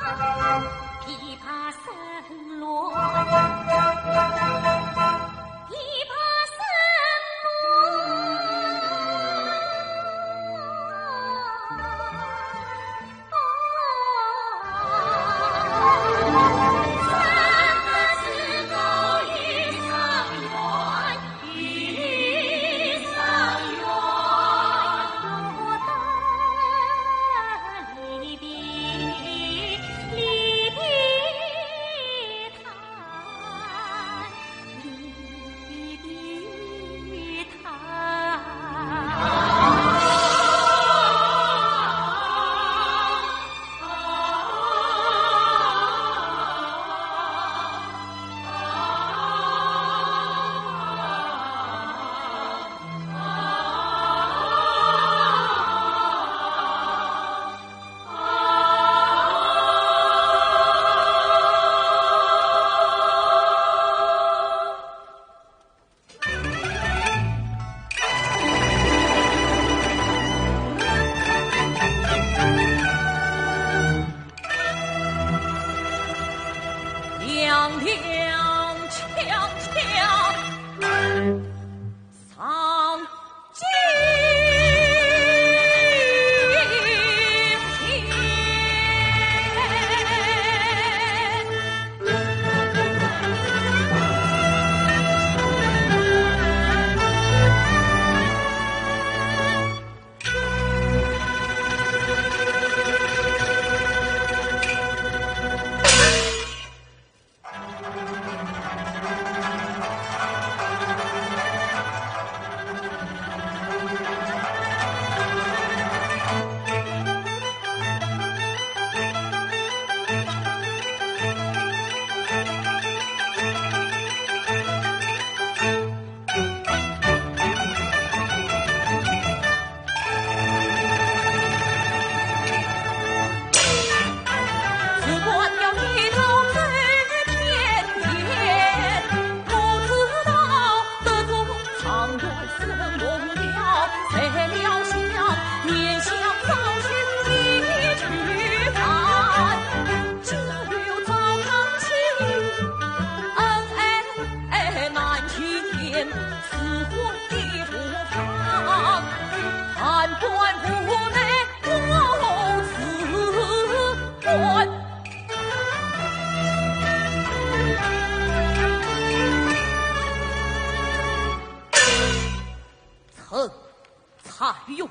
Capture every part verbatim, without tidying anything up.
踉踉跄跄上金殿。臣蔡邕，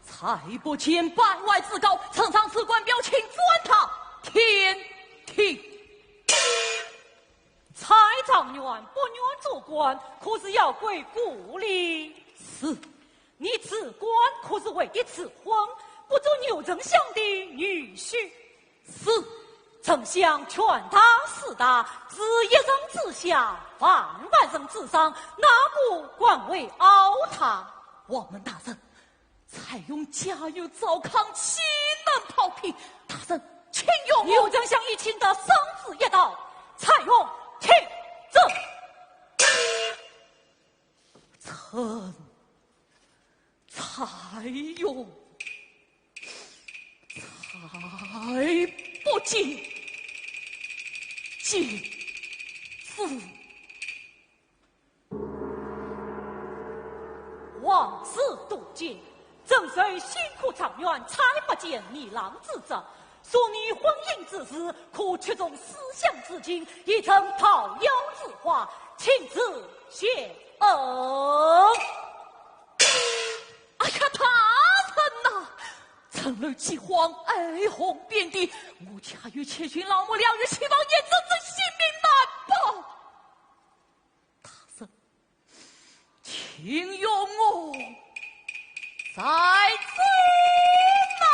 才不见百外之高，呈上此官表，请转达天庭。蔡状元不愿做官，可是要归故里。是。你此官可是为的赐婚，不做牛丞相的女婿。是。丞相权大势大，是一人之下，万万人之上，哪个敢为凹他？王门大人，蔡邕驾驭赵康，岂能跑偏？大人，请容我。牛丞相已请得圣旨一道，蔡邕请旨。臣 蔡邕，才不见见之。往事多见，怎受辛苦状元才不见面郎之责？ 说你婚姻之事，可曲终思想之情，已成桃夭之花，请赐谢恩。哎呀，大人呐，城楼饥荒，哀鸿遍地，我家有七旬老母，两月七宝，你怎知性命难保？ 大人，请容我再奏啊！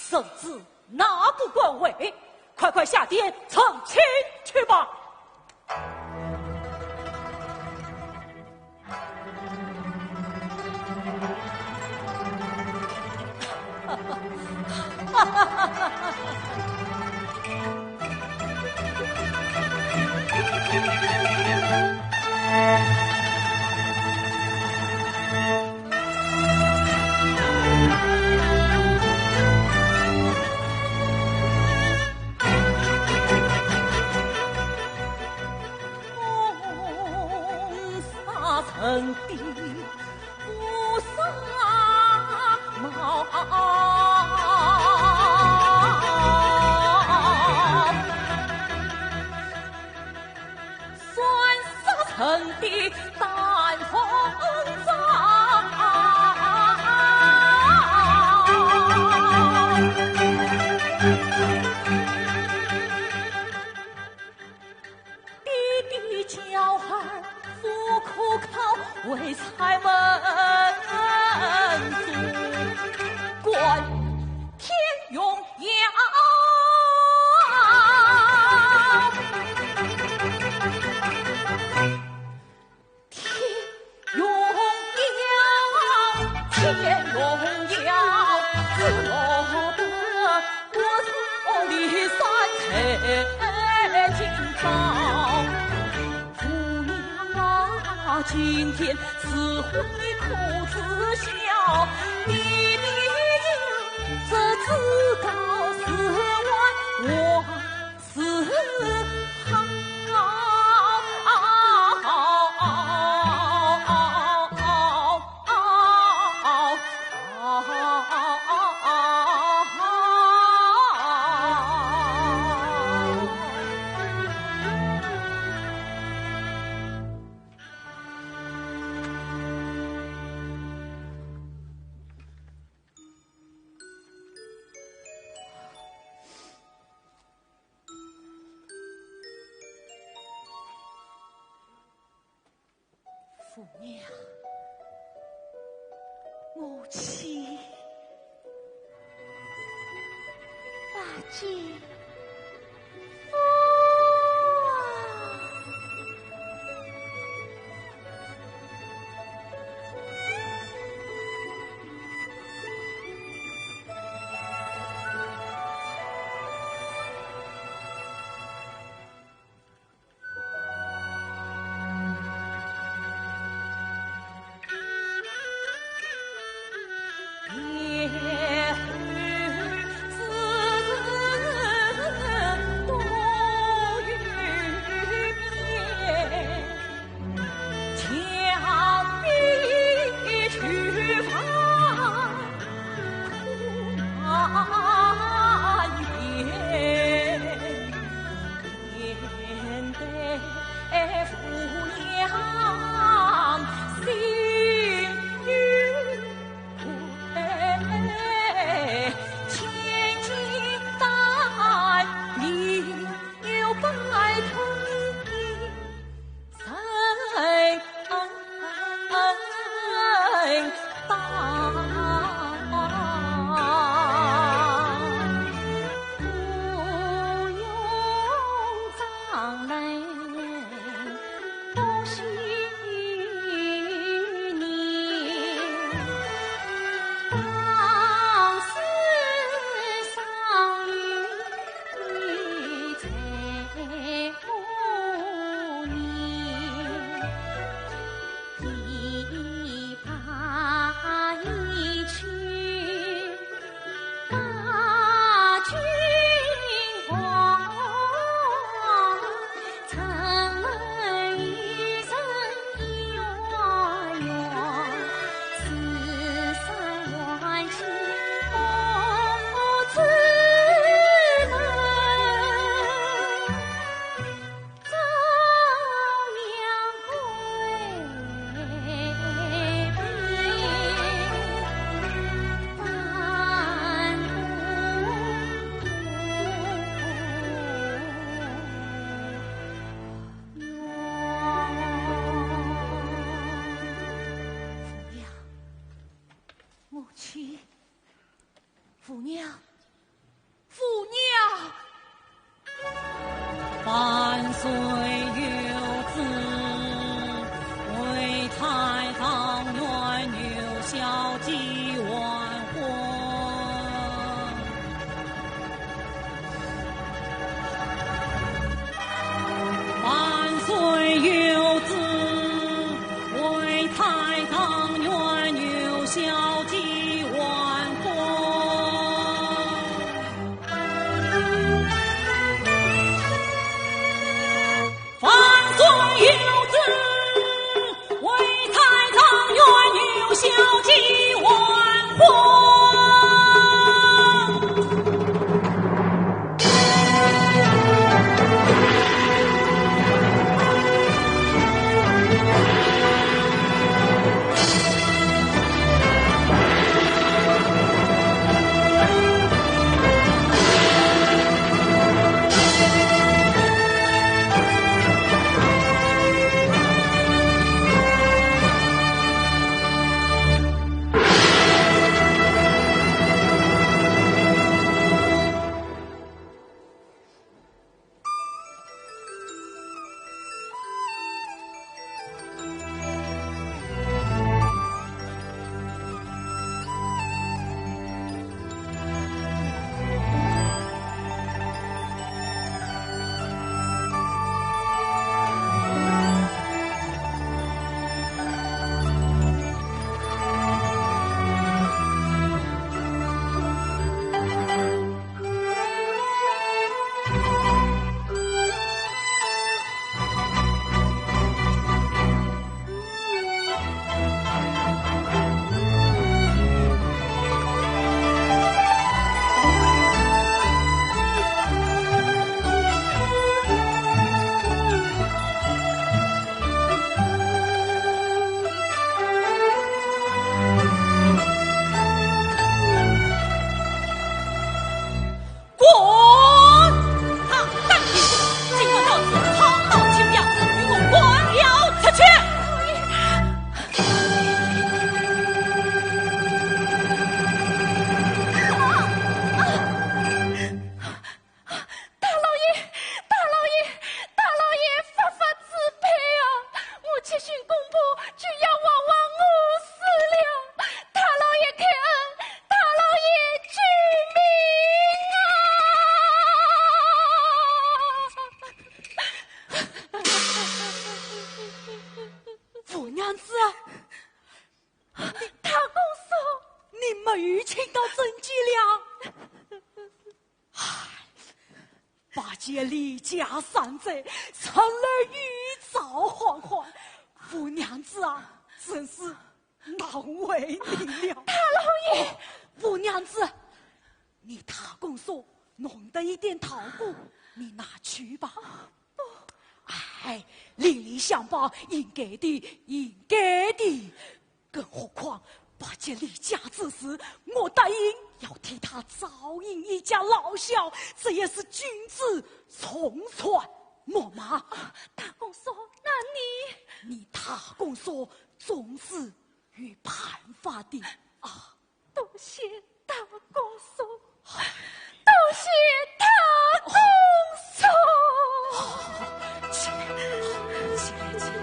圣旨哪个敢违？快快下殿成亲去吧！ 哈的乌纱帽，三十层的丹凤装。爹爹叫儿不可靠，唯才们做官天荣耀。天 荣耀，天荣耀，只落得我是我的三太今朝。父娘啊，今天是非可知晓，你的这至高是万万 是好。父娘，母亲。八戒，父啊！ 父娘，母亲。 父娘，父娘！万岁有旨，为太堂院有小姐完婚。 万岁有旨，为太堂院有小姐完婚。万岁有旨，为太小姐还活。滚！好，当兵，今晚到此草帽轻飘，与我滚了出去。大老爷，大老爷，大老爷发发慈悲啊！我七旬公婆就要冤枉我死了，大老爷开恩，大老爷救命啊！傅娘子啊，大公叔，你没有请到甄吉了？唉，八戒离家三载，成了鱼槽黄黄。傅娘子啊，真是难为你了。大老爷，傅娘子，你大公叔弄得一点桃果，你拿去吧。不。哎，邻里相帮，应该的，应该的。更何况，八戒离家之时，我答应要替他照应一家老小，这也是君子重船木马。啊，大公叔，那你……你大公叔总是有办法的啊。多谢大公叔，多谢大公叔。起来，起来，起来。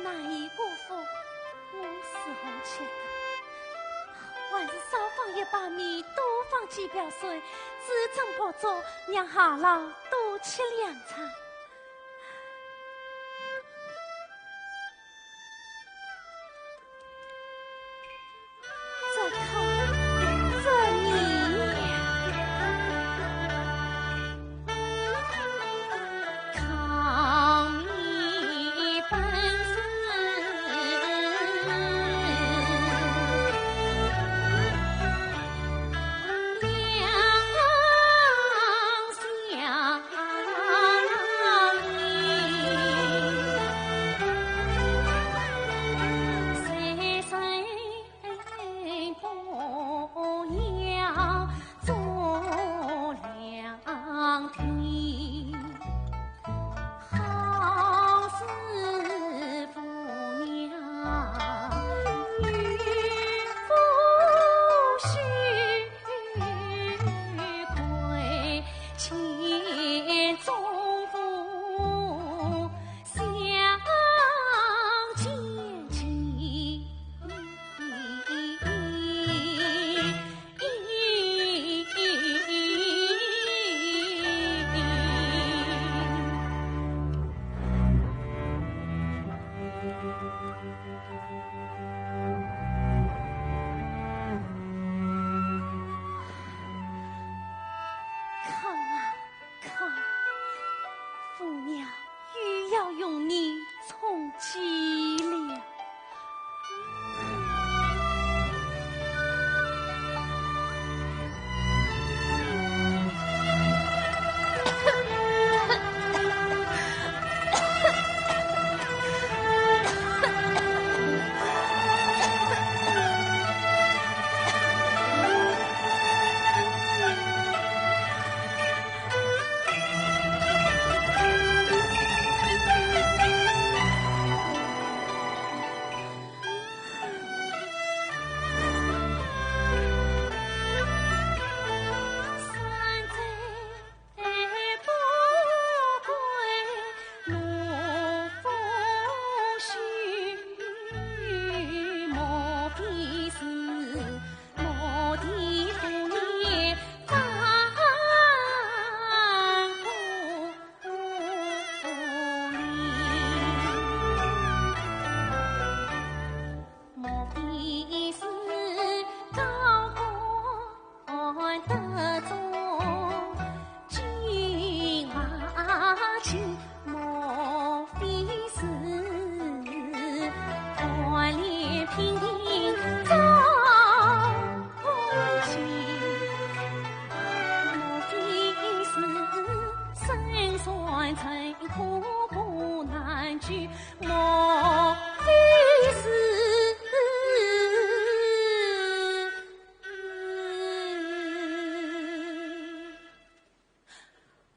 那一个风，我是红起的，还是少放一把米，多放几瓢水，只斟不足，让夏老多吃两餐。 这口，这米呀，糠米本是 糠啊，糠，驸马又要用你充饥了。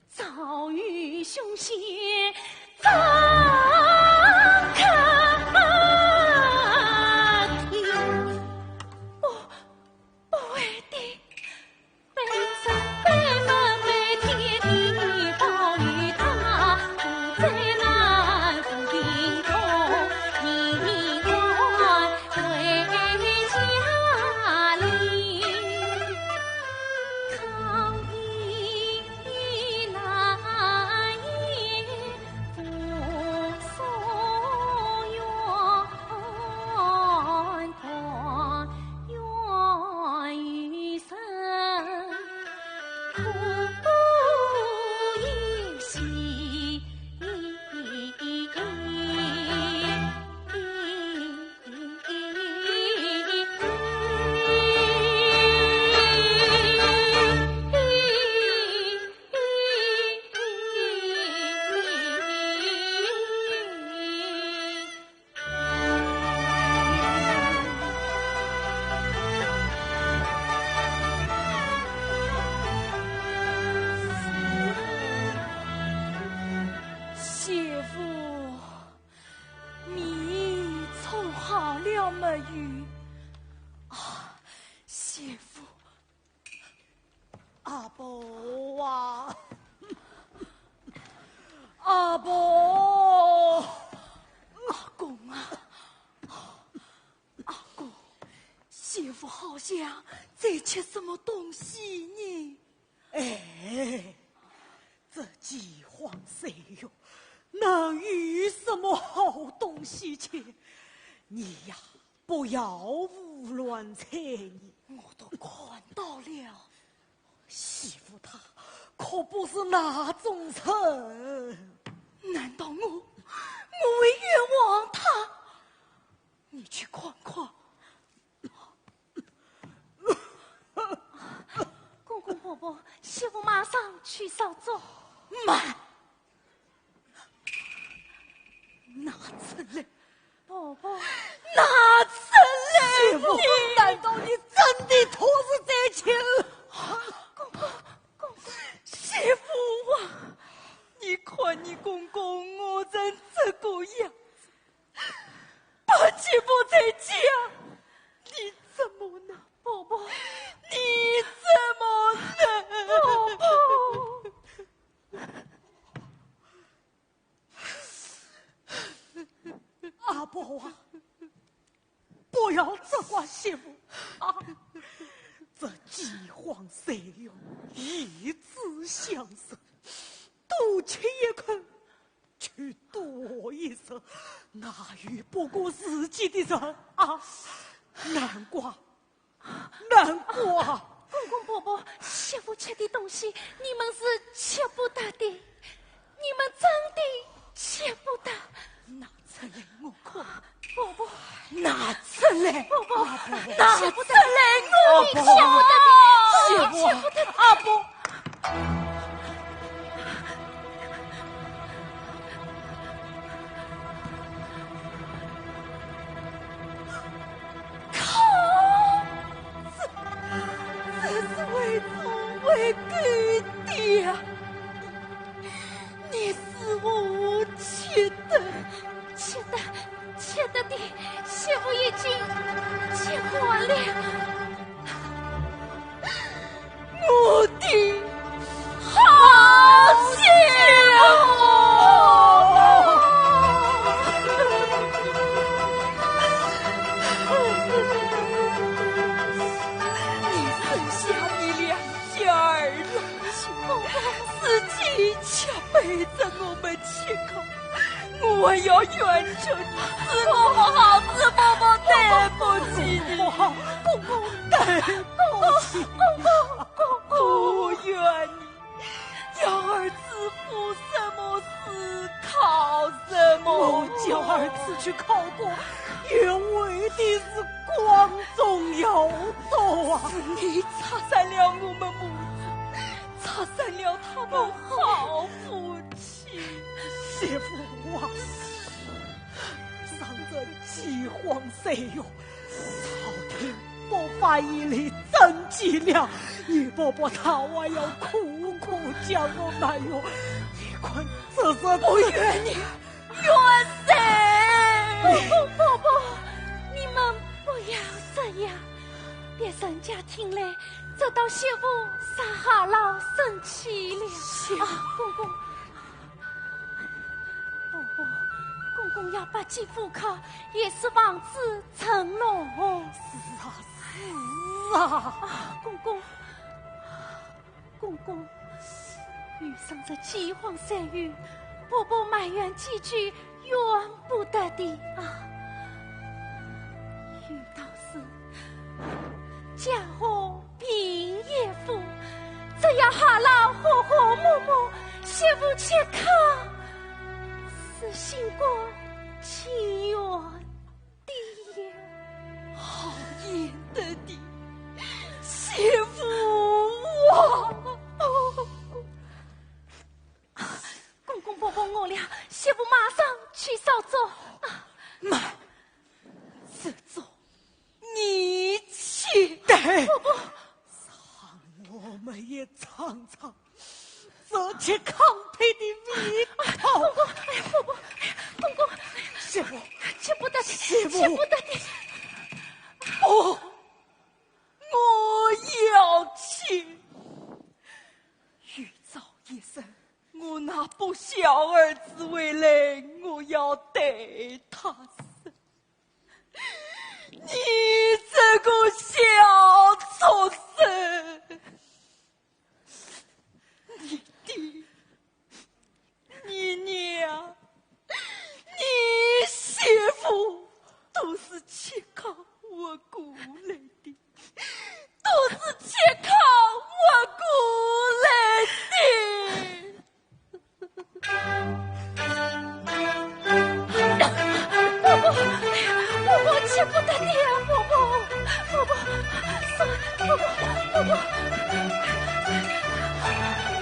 早有凶险，早可听。不，不会的。媳妇，米充好了没有？啊，媳妇， 阿婆啊，阿婆，阿公啊，我好像在吃什么东西呢？哎，这饥荒岁月，能有什么好东西吃？你呀，不要胡乱猜疑。我都看到了。媳妇她可不是那种人。难道我，我会冤枉她？你去看看。 公公婆婆，媳妇马上去烧粥。慢！拿出来！婆婆，拿出来！媳妇，难道你真的托死在前？公公，公公，媳妇啊，你看你公公饿成这个样子， 把媳妇在家，你怎么能？婆婆，你怎么能？婆婆。阿宝啊，不要责怪媳妇啊！这饥荒岁月，一直相守，多吃一口， 去多一事，哪有不顾自己的人啊？难怪，难怪！公公婆婆，媳妇吃的东西，你们是吃不得的，你们真的吃不得。拿出来我看。婆婆，拿出来！婆婆，阿婆，拿出来！我吃不得的，阿婆，吃不得的，阿婆，吃不得的。阿婆。 这，这是为祖为狗的呀！你死我吃的，吃的，吃的的，媳妇已经吃光了。 我的好媳妇！你生下你两家儿郎，是亲戚陪着我们吃苦，我还要怨着你，是我不好，是婆婆对不起你。不好，公公对不起你。公公，公公，公公。我怨你。 养儿子不什么事，考什么？我教儿子去考过，也为的是光宗耀祖啊！是你拆散了我们母子，拆散了他们好夫妻。媳妇啊，上这饥荒岁月， 朝廷不发一粒真金粮，你婆婆她还要苦苦叫我们哟。你看这是……不怨你，怨谁？公公婆婆，你们不要这样，别人家听来，这倒媳妇撒哈老生气了。是。啊，公公， 婆婆，公公要百济赴考，也是望子成龙。是啊，是啊。啊，公公，公公，遇上这饥荒岁月，婆婆埋怨几句，怨不得的啊。有道是，家和 贫也富，只要哈老和和睦睦，媳妇吃糠是心甘情愿的呀。好言得的，媳妇啊！公公婆婆饿了，媳妇马上去烧粥。啊，慢，这粥 你去。对。婆婆。让我们也尝尝这吃糠秕的味道。公公，哎呀，婆婆，哎呀，公公，媳妇，吃不得的，媳妇。吃不得的。不，我要去。预兆一声，我那不孝儿子回来，我要对他说。 你这个小婆婆，吃不得的呀，婆婆，婆婆，算了，婆婆，婆婆，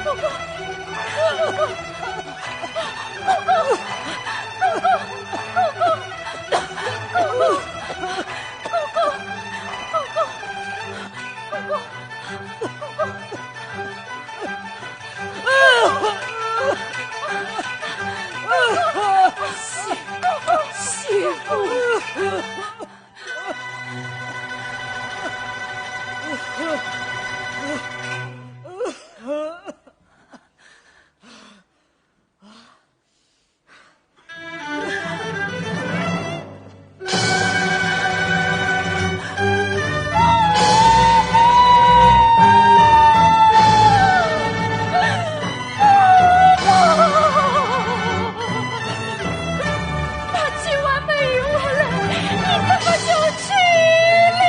婆婆，婆婆。他千万没有回来，你怎么就去了？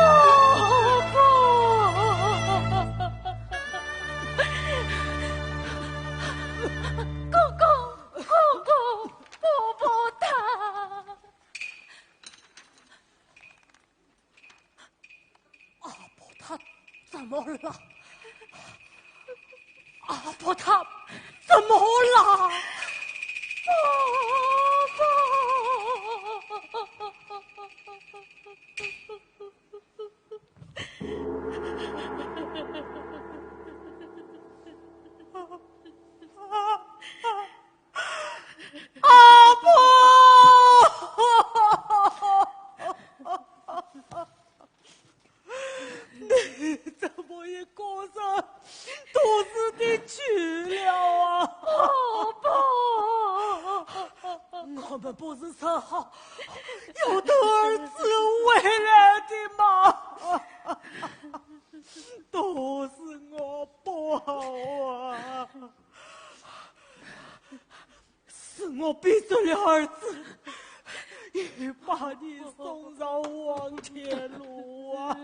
婆婆。 公公，公公，婆婆她……阿婆她怎么了？阿婆她怎么了？婆婆。 阿婆！你怎么一个人独自地去了啊？阿婆！我们不是说好要等儿子回来的吗？ 都是我不好啊，是我逼着了儿子，也把你送上黄泉路啊。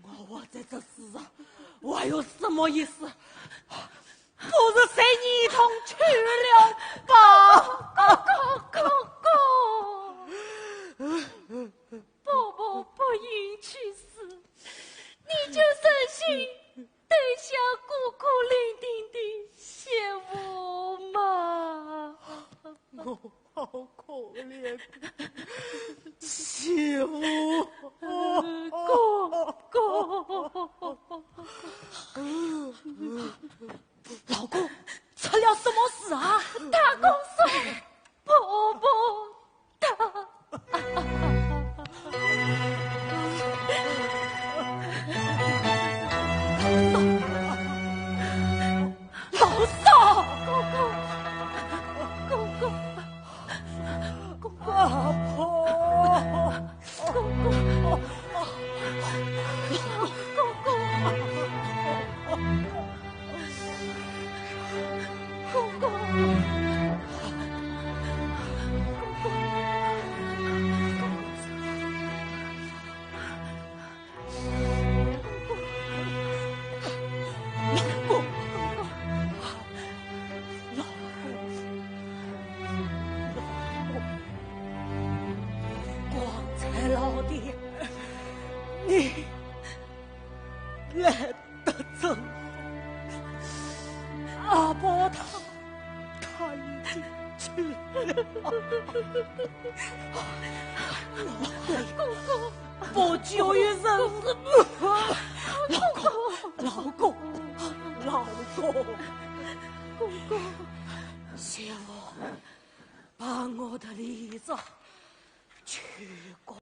我活在这世上，我还有什么意思？ 不如随你一同去了吧。公公，公公，婆婆不应去世，你就忍心对下孤苦伶仃的媳妇吗？我好可怜的媳妇。公公。 老公，出了什么事啊？大公说，婆婆她……老嫂，公公，公公。 公公，公公，公公，公公，公公，公公。 老公，老公，老公，光彩老爹，你来得正好。阿宝他 他已经去了。公公，不久于人世。老公，老公，老公。公公。媳妇，把我的梨子取过。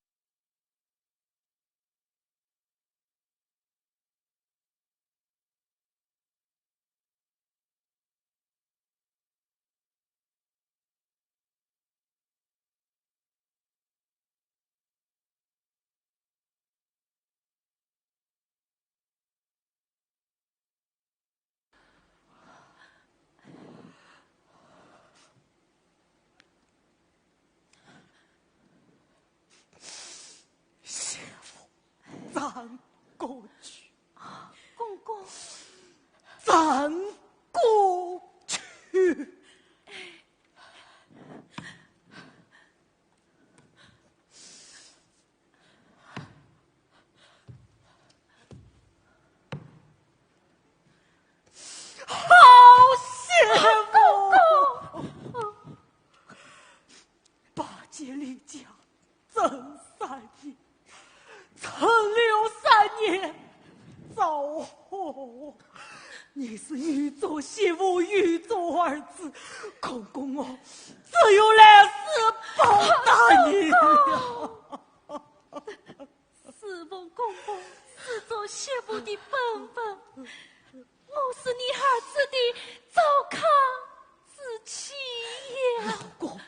有做儿子，公公我只有来世报答你了。自从公公赐做媳妇的本分，我是你儿子的糟糠之妻呀。老公，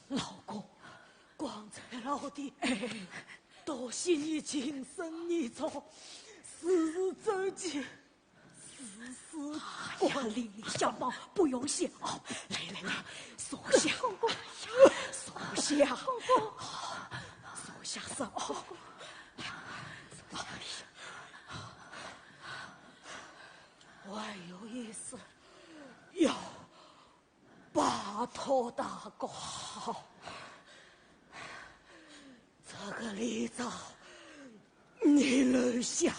老公，光才老弟，多谢你情深意重，事事周全，事事哎呀，玲玲小宝，不用谢哦。来来来，坐下，坐下，坐下，坐下。我有一事要拜托大哥。这个礼状，你留下。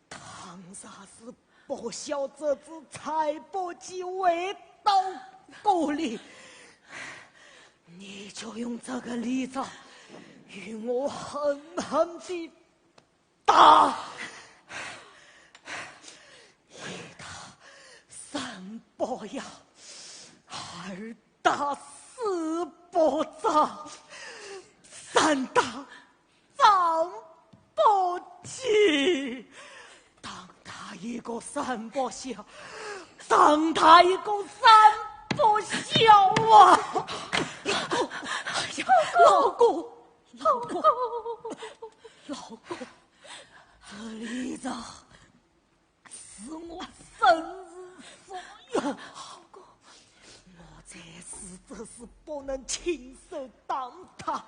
倘若是不孝之子蔡伯基回到故里，你就用这个礼状与我狠狠地打。一打三不要，二打四不招，三打三不吉。打他一个三不孝，打他一个三不孝啊！老公，老公，老公，老公，这礼状是我生死所有。老公，我这死这是不能亲手打他，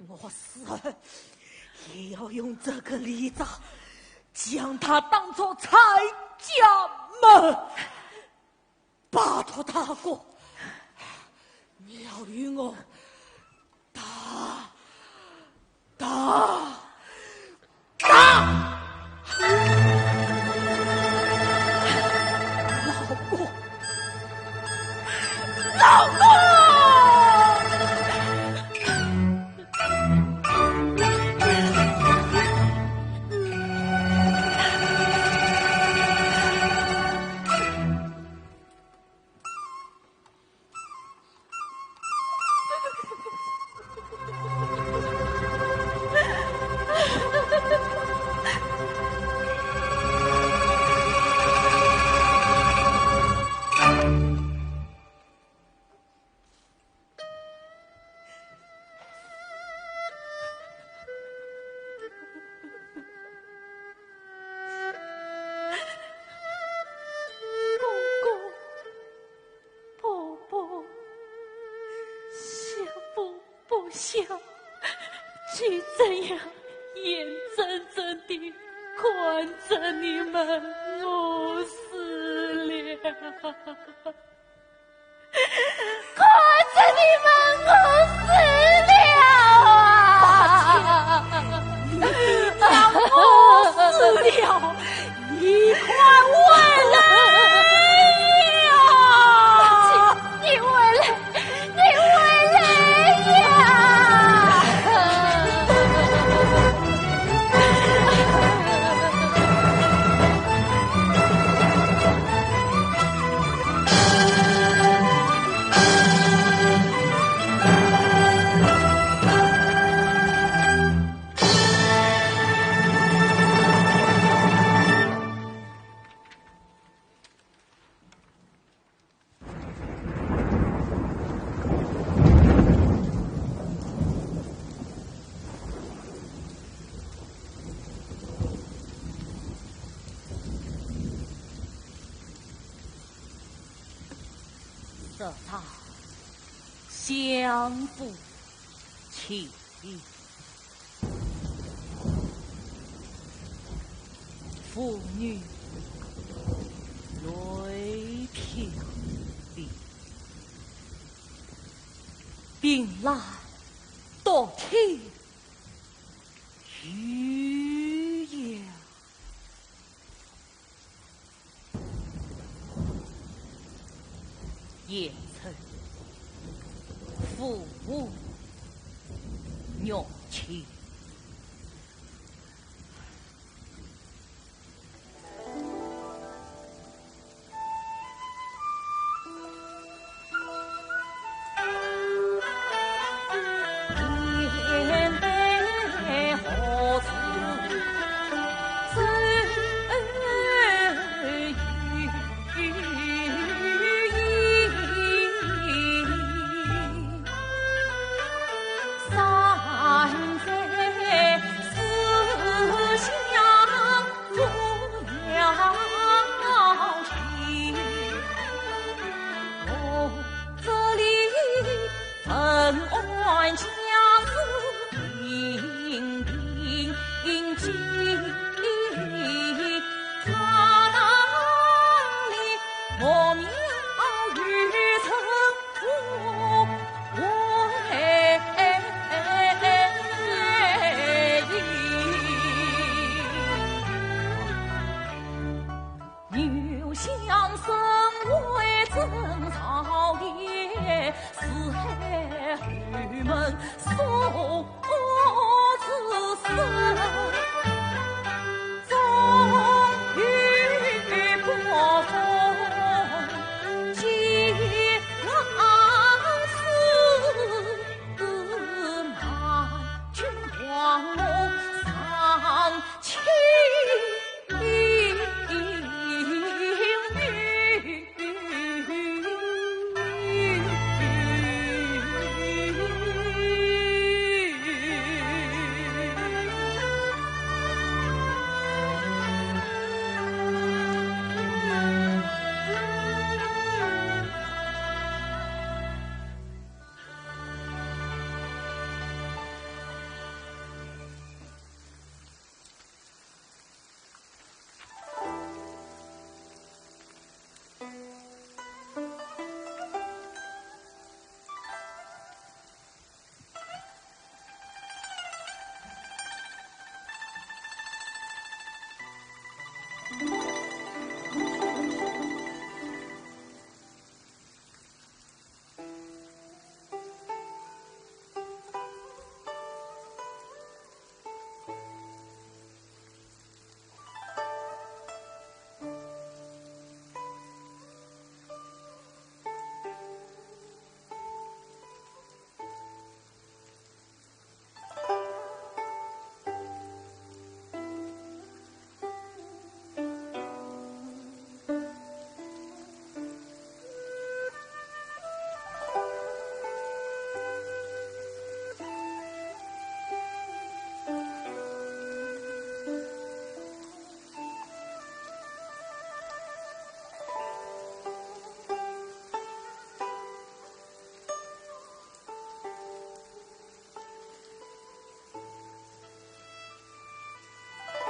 我死后也要用这个礼状将他当作蔡家门。拜托大哥，你要与我打，打，打！老公，老公！公公，婆婆，媳妇不孝，就这样眼睁睁地看着你们饿死了。 看着你们饿死了啊！你让我死了，你快回来呀！你回来，你回来呀！这招想不起。 妇女泪飘零，凭栏独听雨摇。 夜深父母娘亲。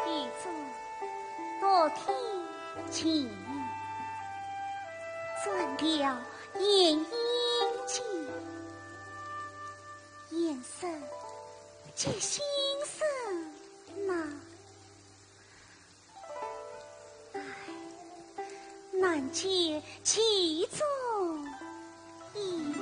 一种独天情，转调掩英情，颜色即心生呐。 唉，难解其中意。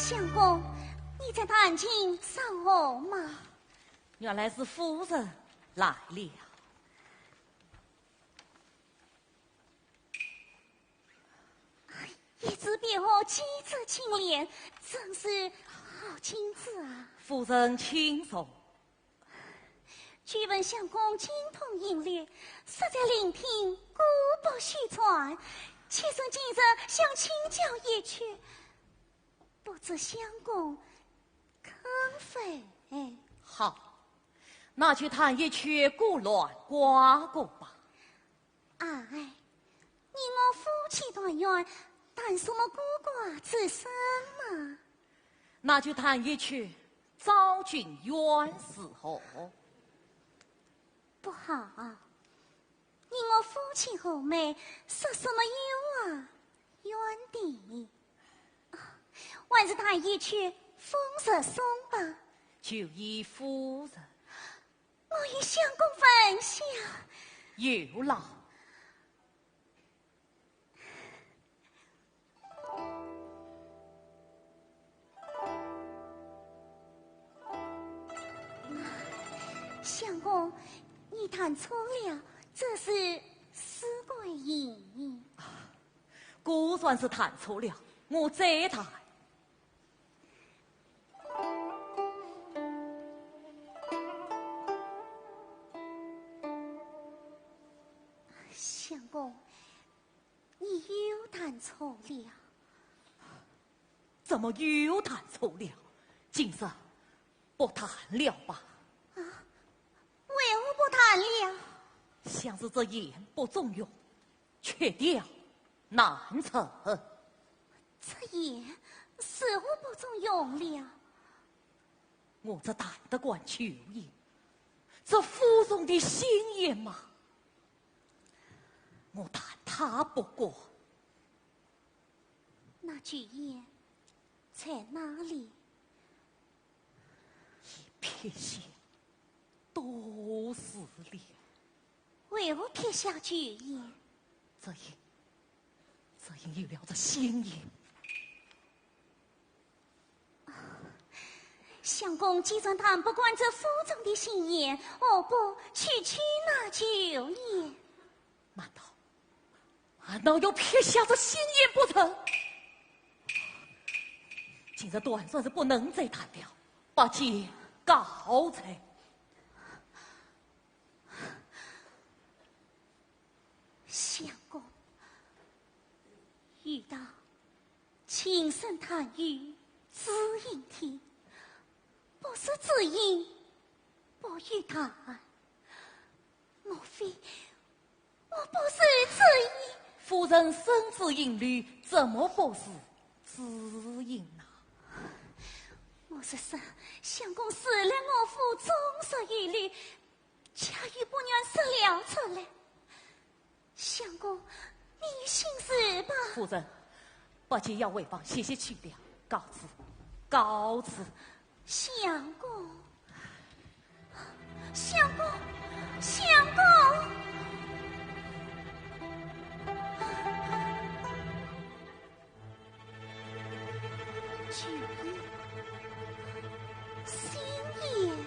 相公，你在弹琴作乐吗？原来是夫人来了。哎，一只碧荷，几只青莲，真是好景致啊！夫人请坐。 久闻相公精通音律，实在聆听古不虚传，妾身今日想请教一曲，不知相公肯否？好，那就弹一曲《古乱卦》吧。 哎，你我夫妻团圆，谈什么《古卦》之身嘛？那就弹一曲《昭君怨》如何？不好，你我夫妻和美，说什么有啊怨的？啊，还是弹一曲《风月颂》吧。就依夫人。 我与相公分享。有劳。相公，你弹错了，这是《思归吟》。果然是弹错了，我再弹。 相公，你又弹错了。怎么又弹错了？今日不弹了吧？啊，为何不弹了？想是这砚不中用，缺调难成。这砚是何不中用了？ 我只弹得惯旧砚，这府中的新砚嘛，我弹它不过。那旧砚在哪里？已撇下多时了。为何撇下旧砚？这砚，这砚有了这新砚。 相公既然弹不惯这府中的新砚，何不去取那旧砚？难道，难道要撇下这新砚不成？今日断算是不能再弹了，八戒告罪。 相公，有道：琴声弹于紫云厅，不是紫云不与弹。莫非我不是紫云？夫人身紫云绿，怎么不是紫云呐？我是说，相公除了我府中日有绿， 却又不愿说了出来。相公，你心事吧。夫人，八戒要回房歇息去了，告辞，告辞。相公，相公，相公。旧砚，新砚。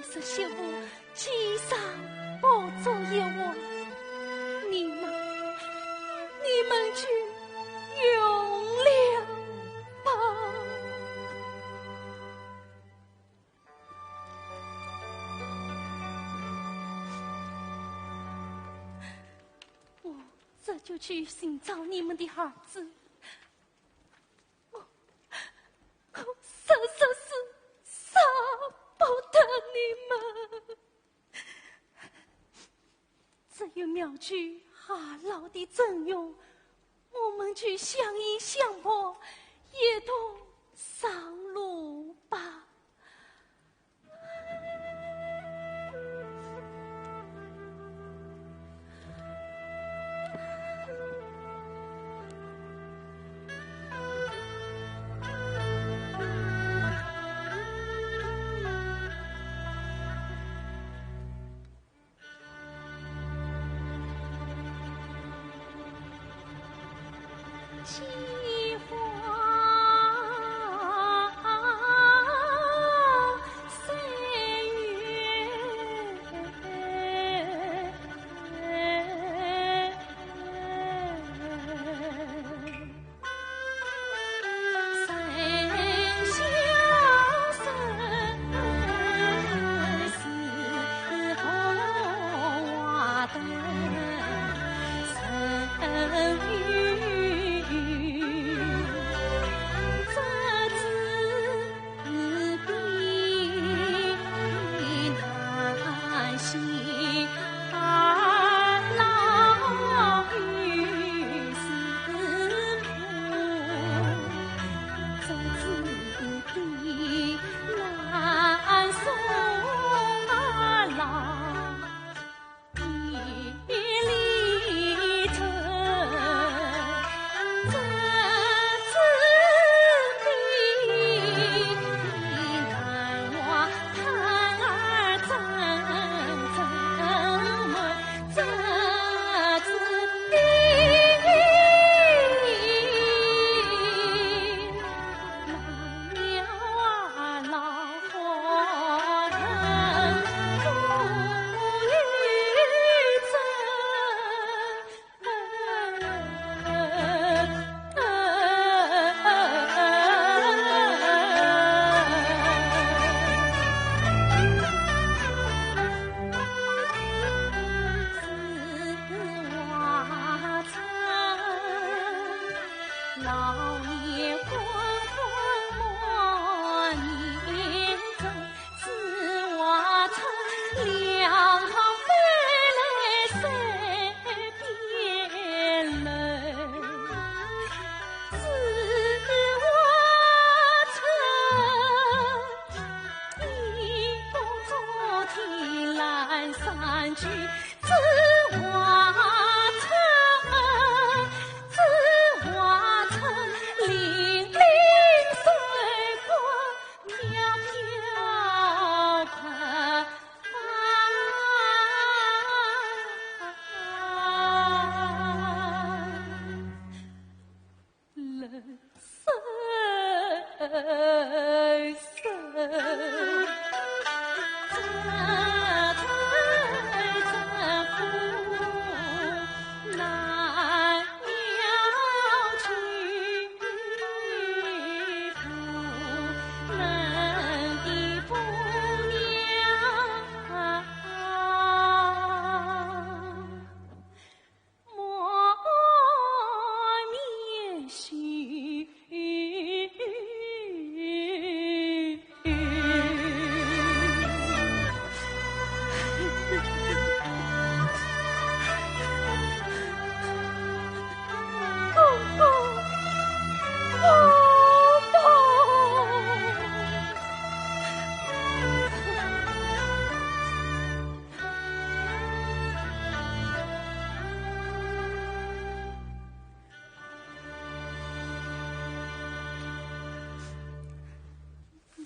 十媳妇肩上抱着一碗，你们，你们就用了吧。我这就去寻找你们的儿子。 我，我实在是舍不得你们。只有庙区二老的尊容，我们去相依相伴，一同上路吧。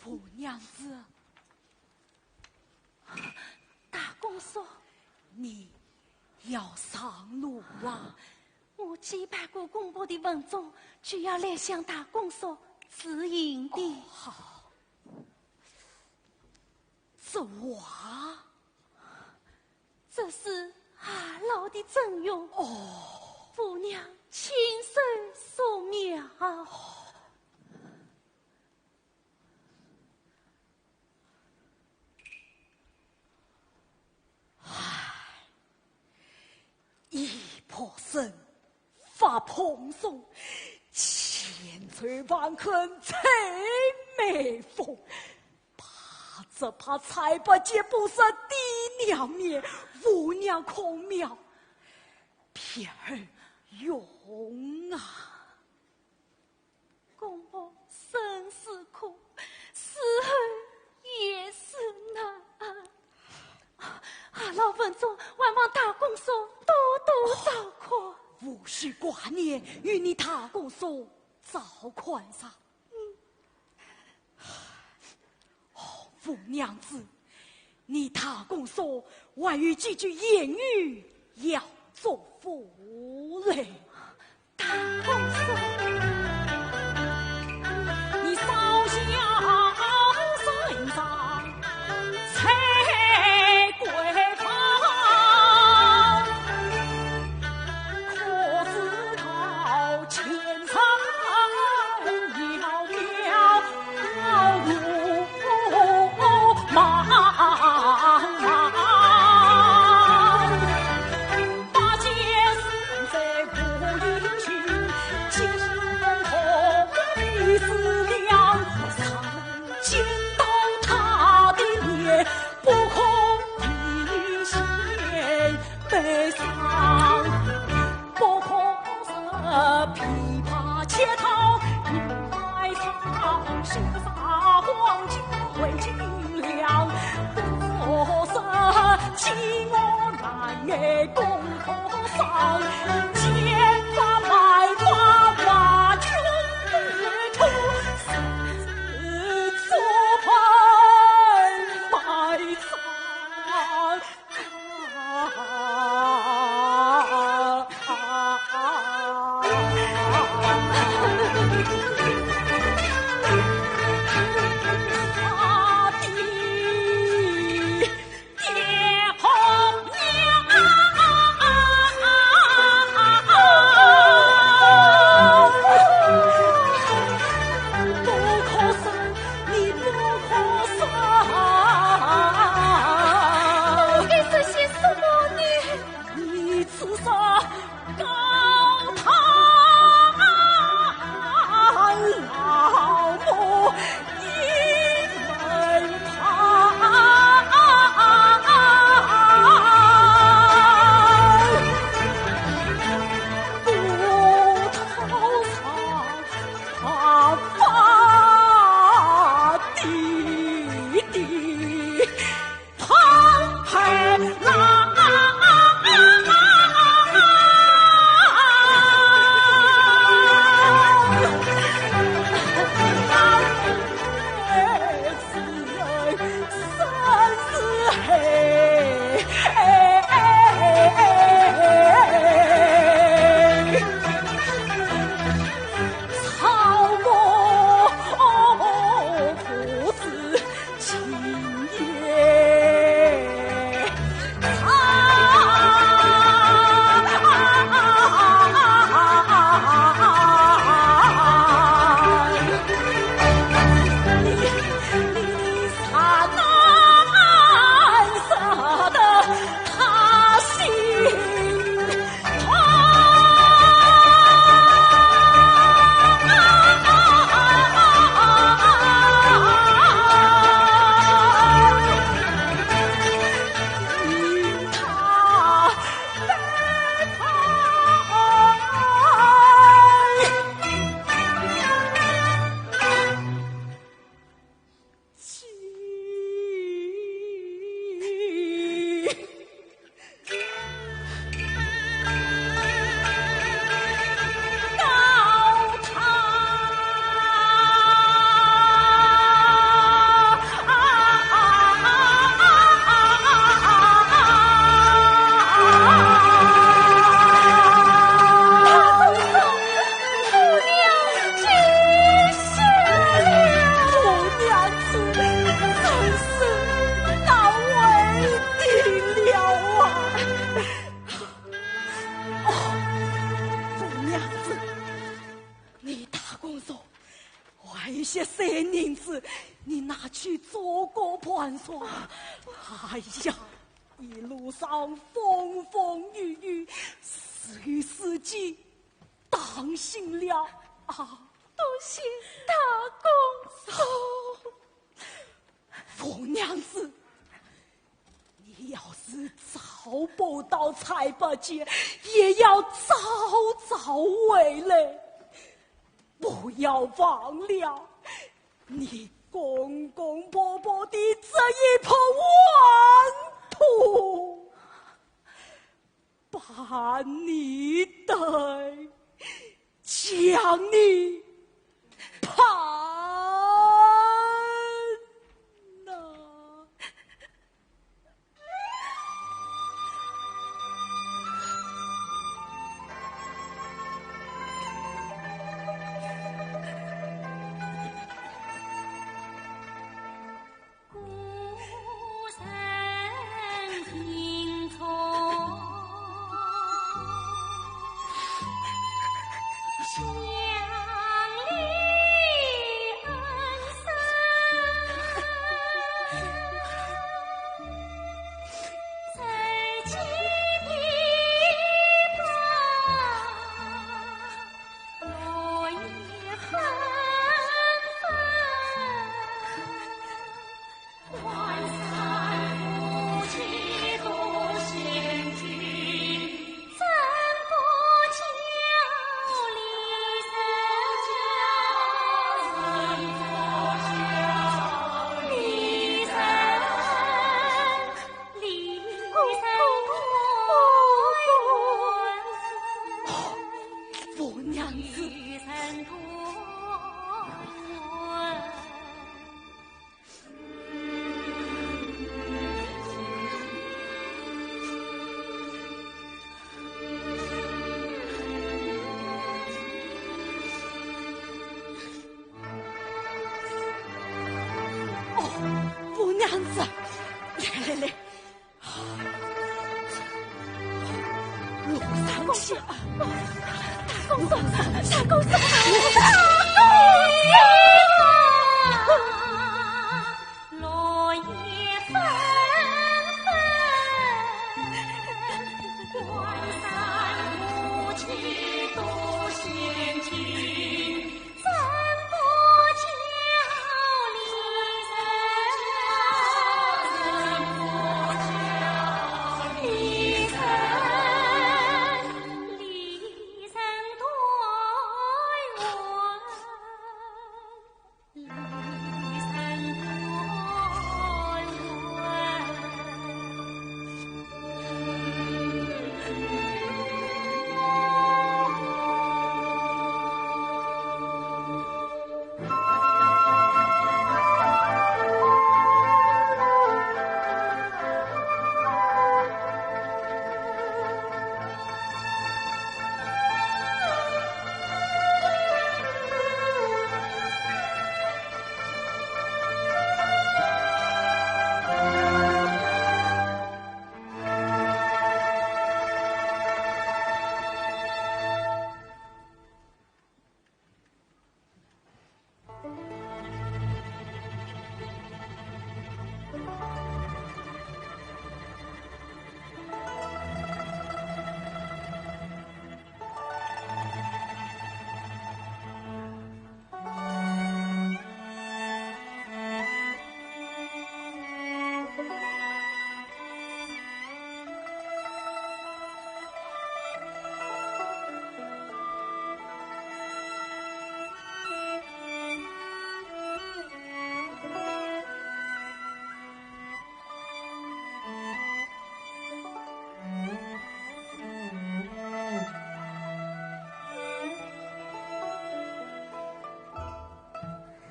红娘子。大公叔。你要上路啊？我既拜过公伯的文种，就要来向大公叔辞行的。哦，好。这话？这是阿老的真容。哦。父娘亲手素描。唉，一破身，发蓬松，千愁万恨最眉峰。怕只怕才不见不识爹娘面，父娘孔庙，偏儿勇啊！ 公婆生死苦，死后也是难。啊，老文忠，还望大公叔多多照看。无需挂念，有你大公叔照看上。嗯。哦，凤娘子，你大公叔还有几句言语要嘱咐嘞。 大公叔。你少小身上才归房，可知道前程渺渺。 不可是琵琶切套银白裳，须撒黄金为金梁。不可是欺我男儿公婆伤，奸诈卖花花穷途，是做官卖唱。子，你拿去做个盘缠。哎呀，一路上风风雨雨，事与事情当心了啊！多谢大公公。凤娘子，你要是找不到蔡伯坚，也要早早回来，不要忘了你公公婆婆的这一盆黄土。 把你带，将你盼呐。哦，凤娘子，来来来，路上去啊！大公子，大公子，大公子！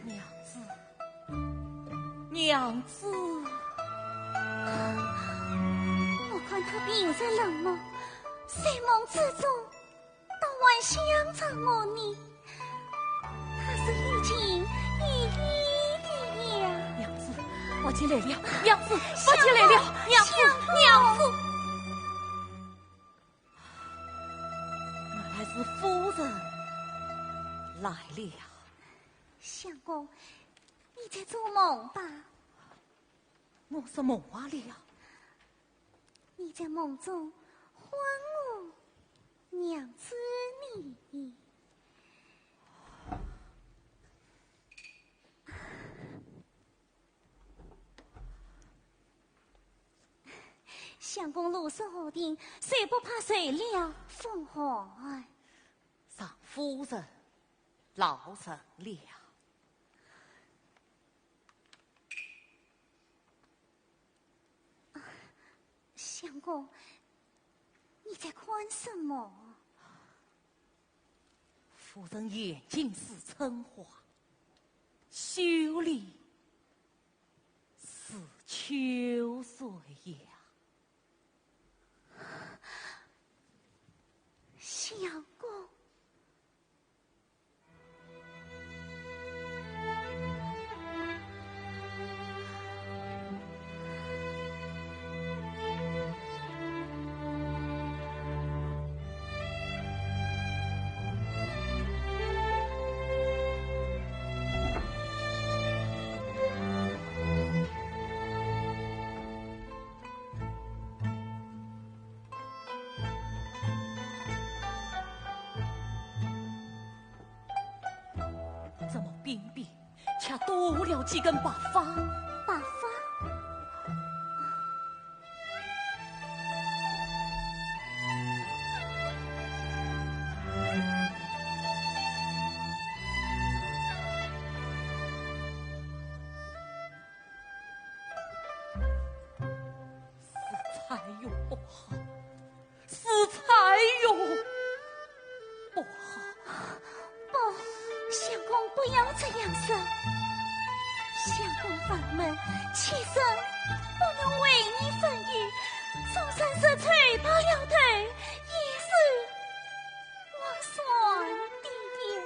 娘子，娘子。我看他平日冷漠，睡梦之中倒还想着我呢。他是有情有义的呀。娘子，伯坚来了，娘子，伯坚来了，娘子，娘子。原来是夫人来了。相公，你在做梦吧？我是梦话了。你在梦中唤我娘子呢。相公路数无定，谁不怕谁了？风寒。让夫人老实了。 相公，你在看什么？夫人眼睛似春花，秀丽似秋水呀。相公。 这么边边，却多了几根白发。白发？ 是才有不好，是才有不好。不，相公不要这样说。相公房门，妾身不能为你分忧，纵然是垂白了头，也是 我算的呀。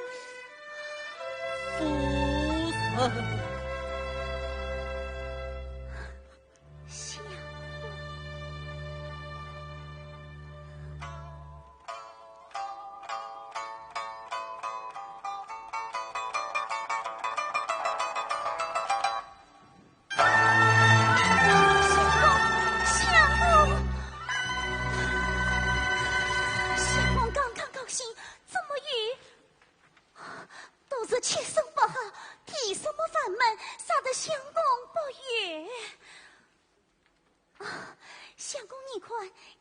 夫人。相公。相公，相公，相公刚刚高兴，怎么又？都是妾身不好，提什么房门，杀得相公不悦。啊，相公你看，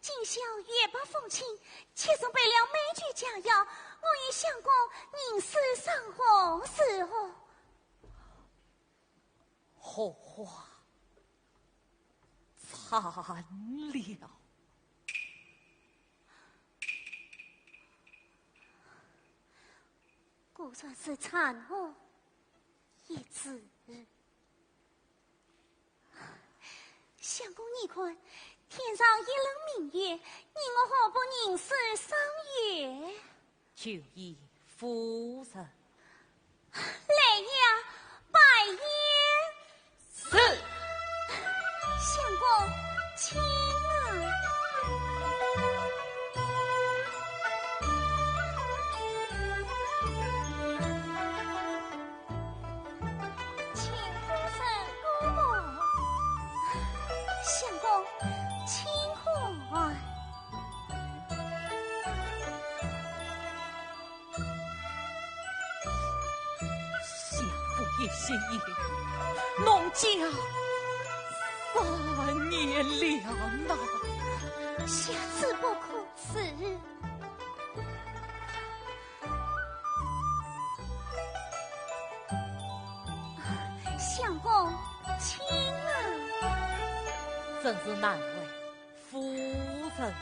今宵月白风清，妾身备了美酒佳肴，我与相公吟诗赏荷，如何？ 荷花残了。果然是残荷一枝。相公你看，天上一轮明月，你我何不吟诗赏月？ 就依夫人。来呀，摆宴。是。相公，请啊。请夫人过目。相公，请喝。 相府一席宴，弄僵三年了呐。下次不可。是。相公，请啊。真是难为夫人了。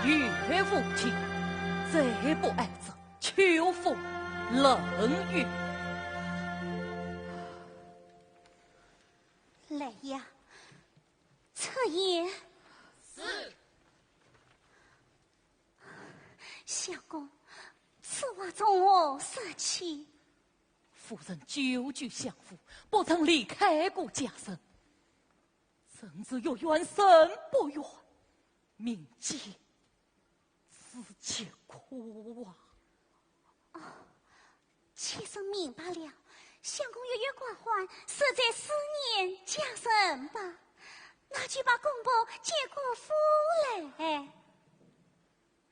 有无情，罪不爱者，秋风冷月。来呀，出言。是。相公，此话从何说起？ 夫人久居相府，不曾离开过家人，人之月圆人不圆，民间是疾苦啊。哦，妾身明白了，相公月夜挂环，是在思念家人吧？那就把公婆接过府来。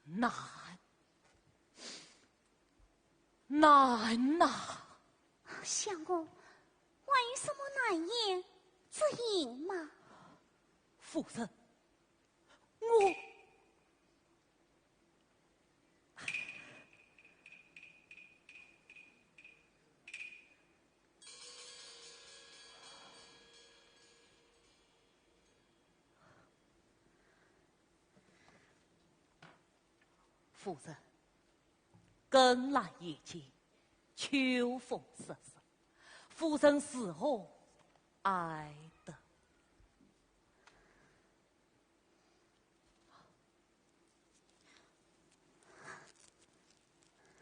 难， 难呐。相公，还有什么难言之隐吗？夫人，我……夫人，更腊已尽，秋风瑟瑟，夫人如何挨得？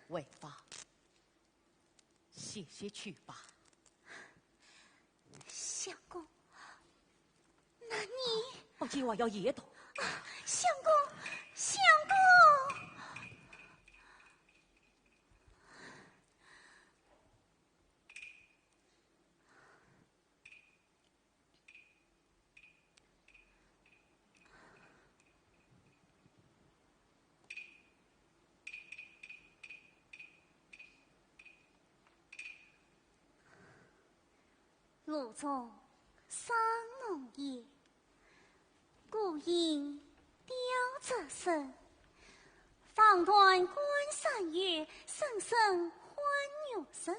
回房，歇歇去吧。相公，那你……宝琴，我要夜读。啊，相公，相公！ 露重山浓夜，孤影吊折身。访断关山月，声声唤玉声。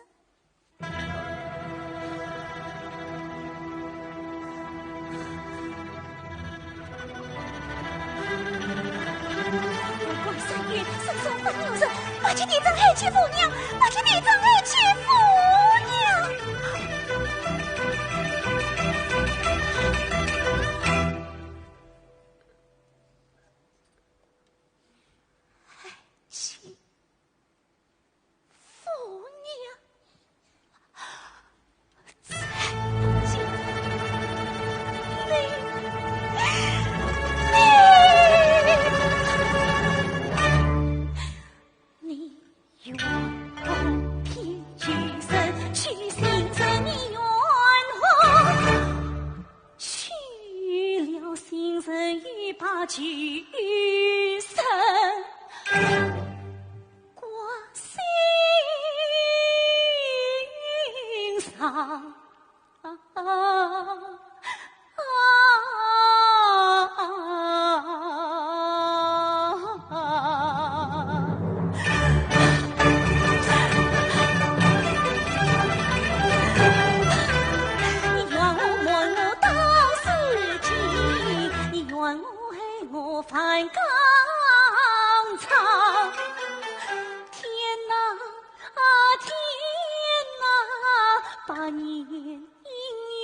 关山月，声声唤玉声，快去点灯哀戚夫娘，快去点灯哀戚夫娘。哀戚 夫娘，在这里，你，你愿凭屈身去，心生你愿何？ 去了心人已把旧身挂心上。你怨我瞒我到如今，你怨我害我犯刚昌。天哪，啊，天哪，百年姻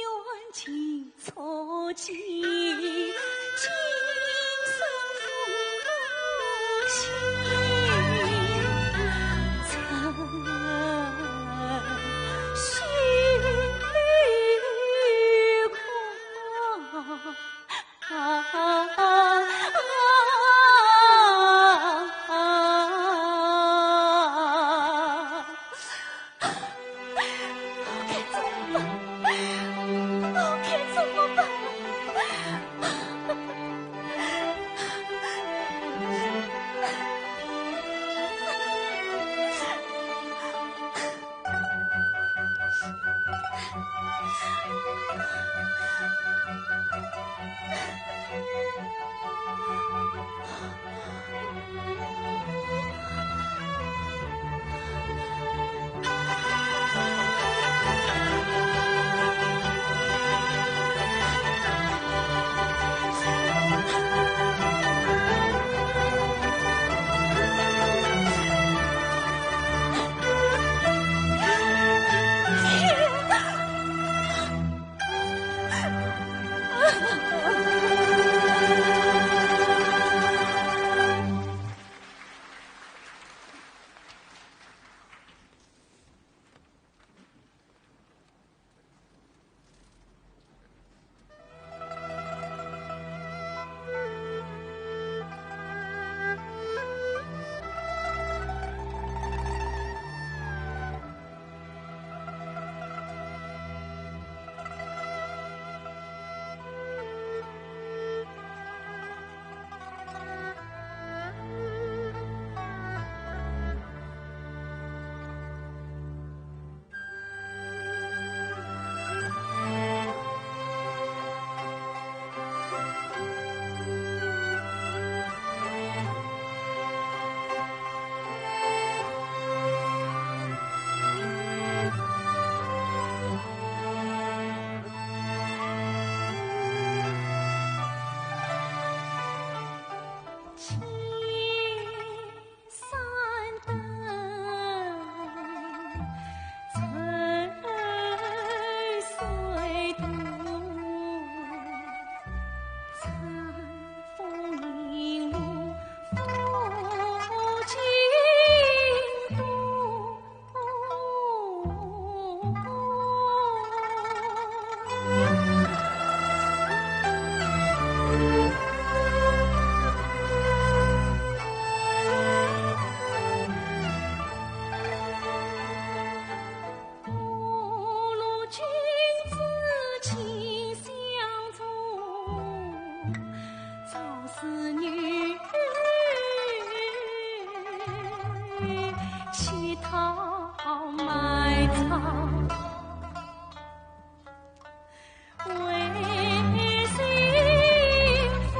缘尽 错尽，今生负心成心里子女乞讨卖唱，为幸福，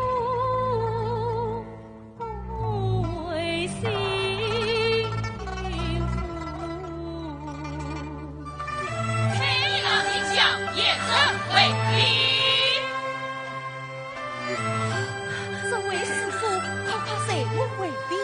为幸福。千里浪里向，也是为你。 这位师叔，快快随我回避。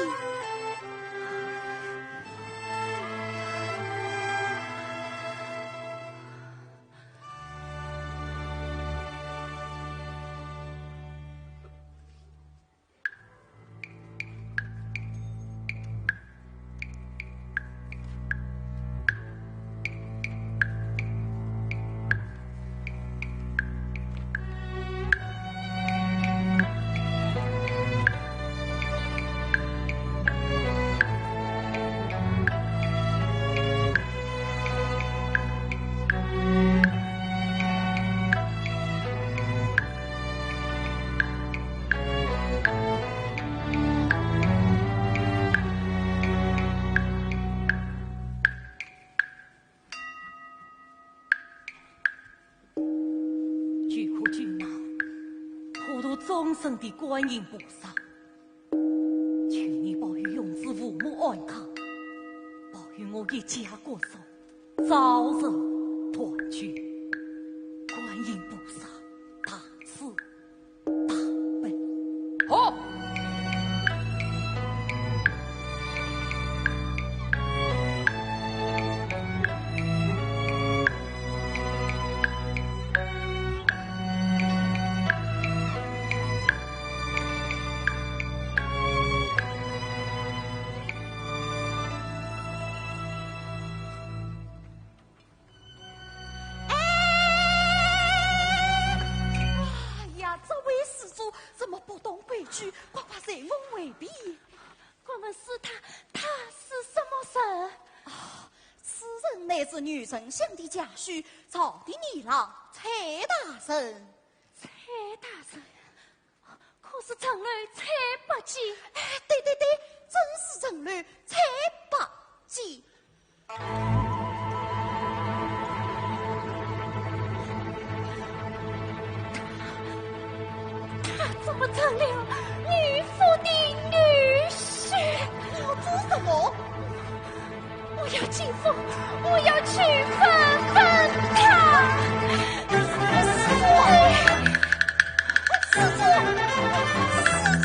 救苦救难、普渡众生的观音菩萨，求你保佑永志父母安康，保佑我一家各族早日团聚。观音菩萨，大慈大悲。好。 哎呀，这位施主怎么不懂规矩？快快随我回避。我们是他，他是什么人？啊，此人乃是女丞相的家婿，朝廷驿郎蔡大人。蔡大人？ 可是陈鸾蔡伯坚？哎，对对对，正是陈鸾蔡伯坚。他怎么成了女夫的女婿？你要做什么？ 我要进府，我要去问问他。师父，师父，师父。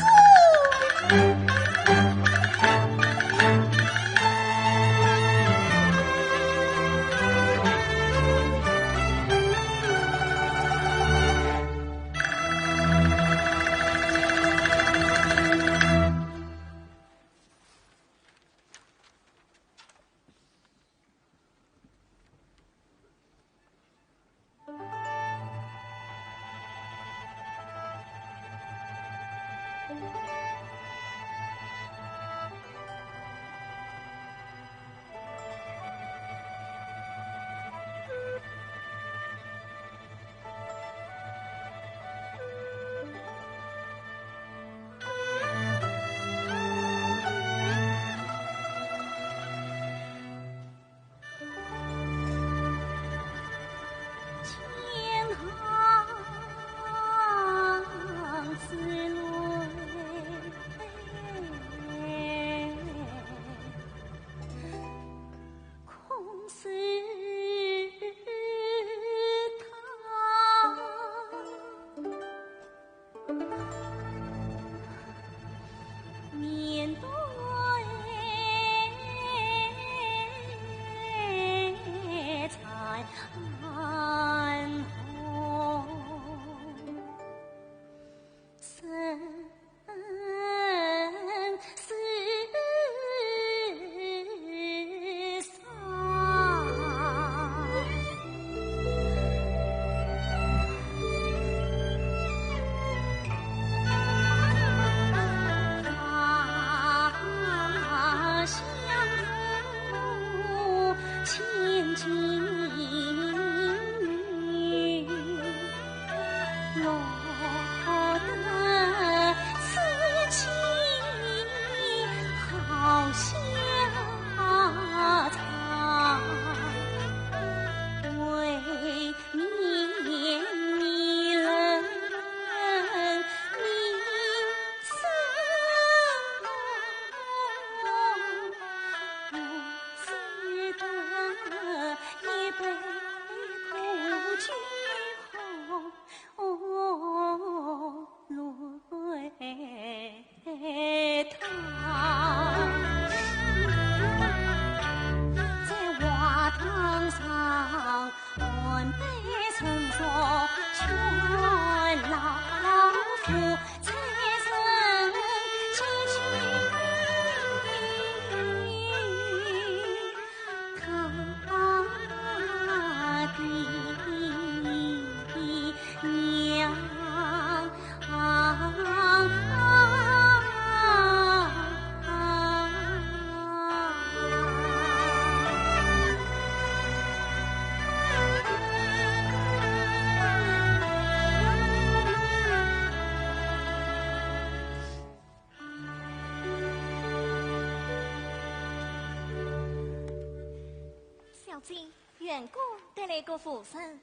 小姐，员工带来个妇人。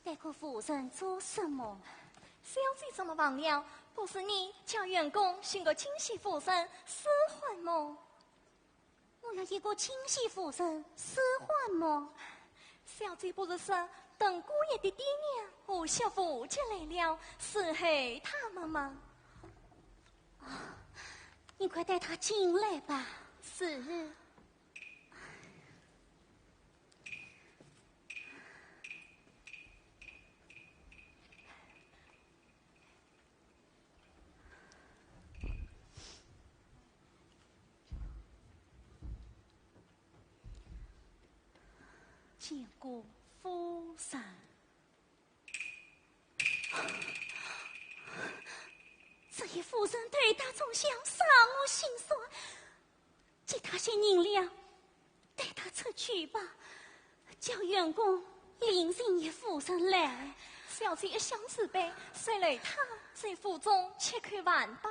带个妇人做什么？小姐怎么忘了？不是你叫员工寻个京戏妇人使唤么？我要一个京戏妇人使唤么？小姐不是说等姑爷的爹娘和媳妇接来了，伺候他们吗？啊，你快带她进来吧。是。 见过夫人。这一夫人对打从小伤我心酸，给她些银两，带她出去吧，叫员工另寻一夫人来。小姐一向慈悲，随了她在府中吃口饭吧。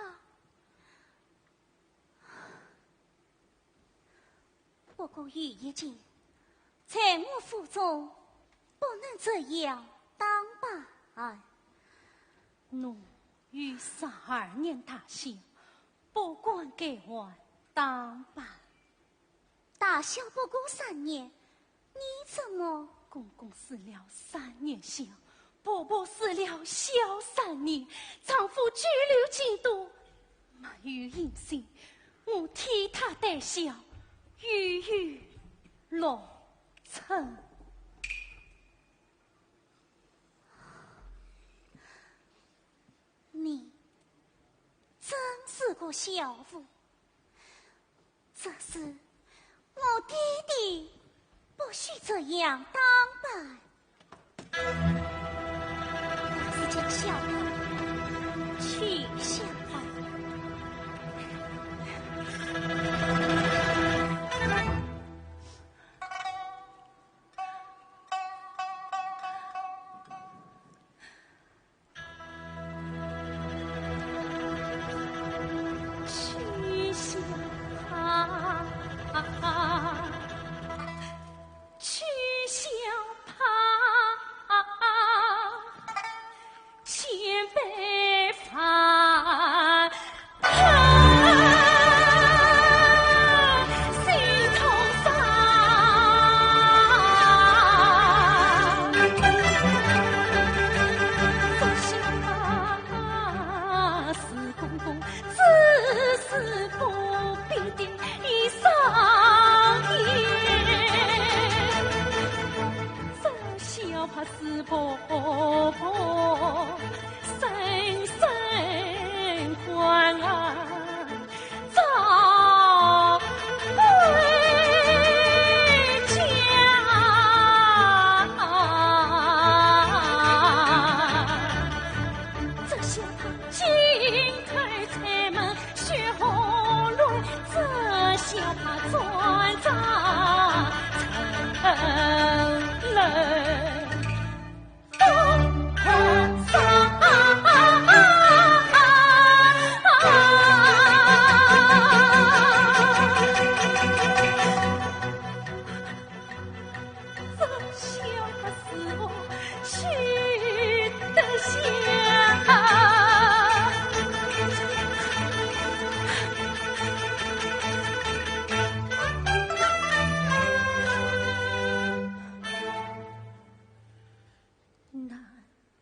不过有一件，在我府中不能这样打扮。奴有十二年大小，不敢改换打扮。大小不过三年，你怎么？公公死了三年小，婆婆死了小三年，丈夫拘留京都，没有音信，我替他带孝，已有六春。你真是个孝妇。 这事我爹爹不许这样打扮，还是叫小姐去想吧。 难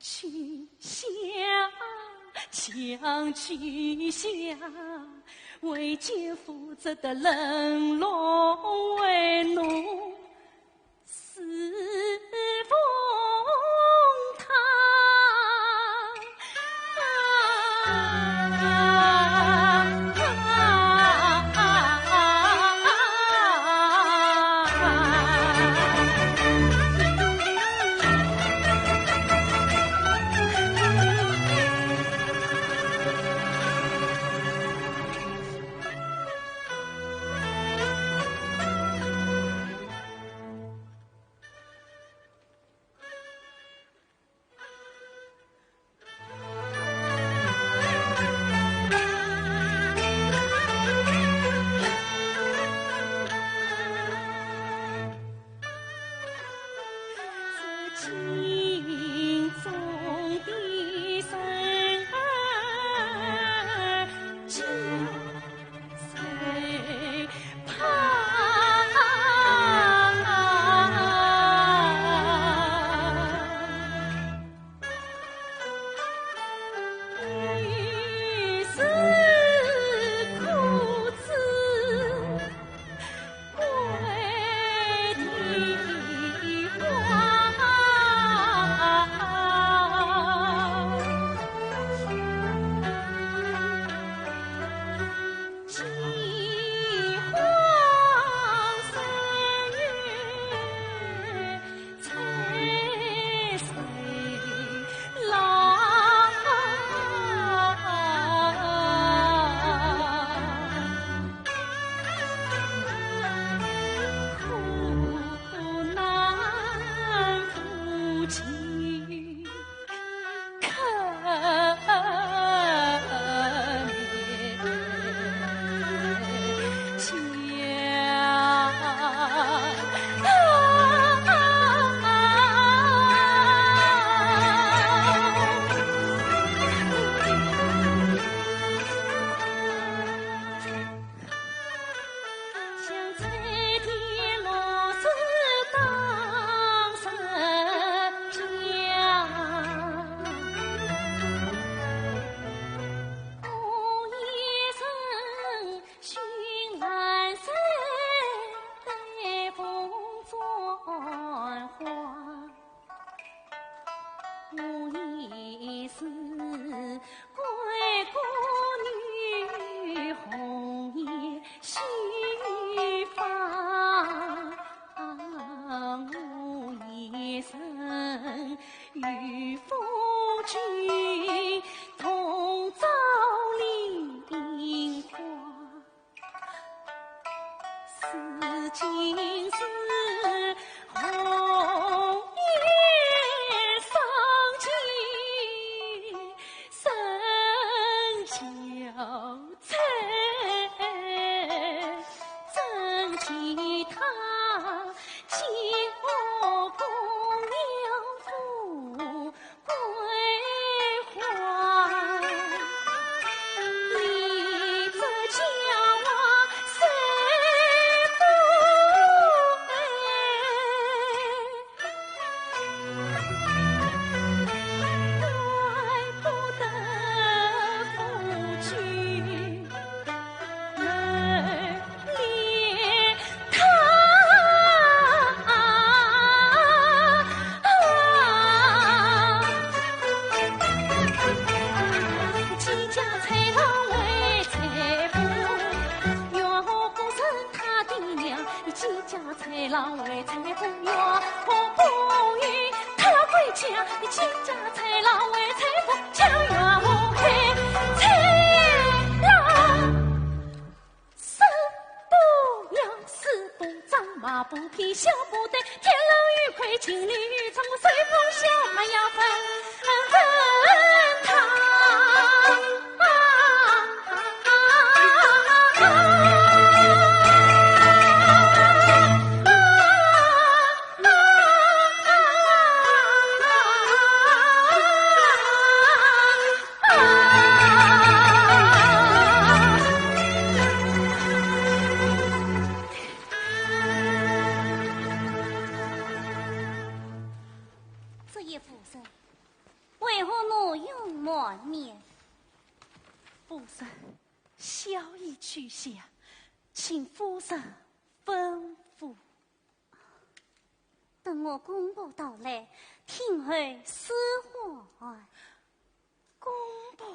去想，想去想，唯见夫子的冷落为奴。 侍奉他。今日红颜双亲，身交瘁，怎及他，寄我公夫 归还。你这家娃谁不爱，怪不得夫君 身不要，四不装，马不停，小不得，天路有亏，情理有账，我谁不晓，还要分，分他。这一夫人，为何怒容满面？夫人，宵已去下，请夫人吩咐。 等我公婆到来，听候使唤。公婆？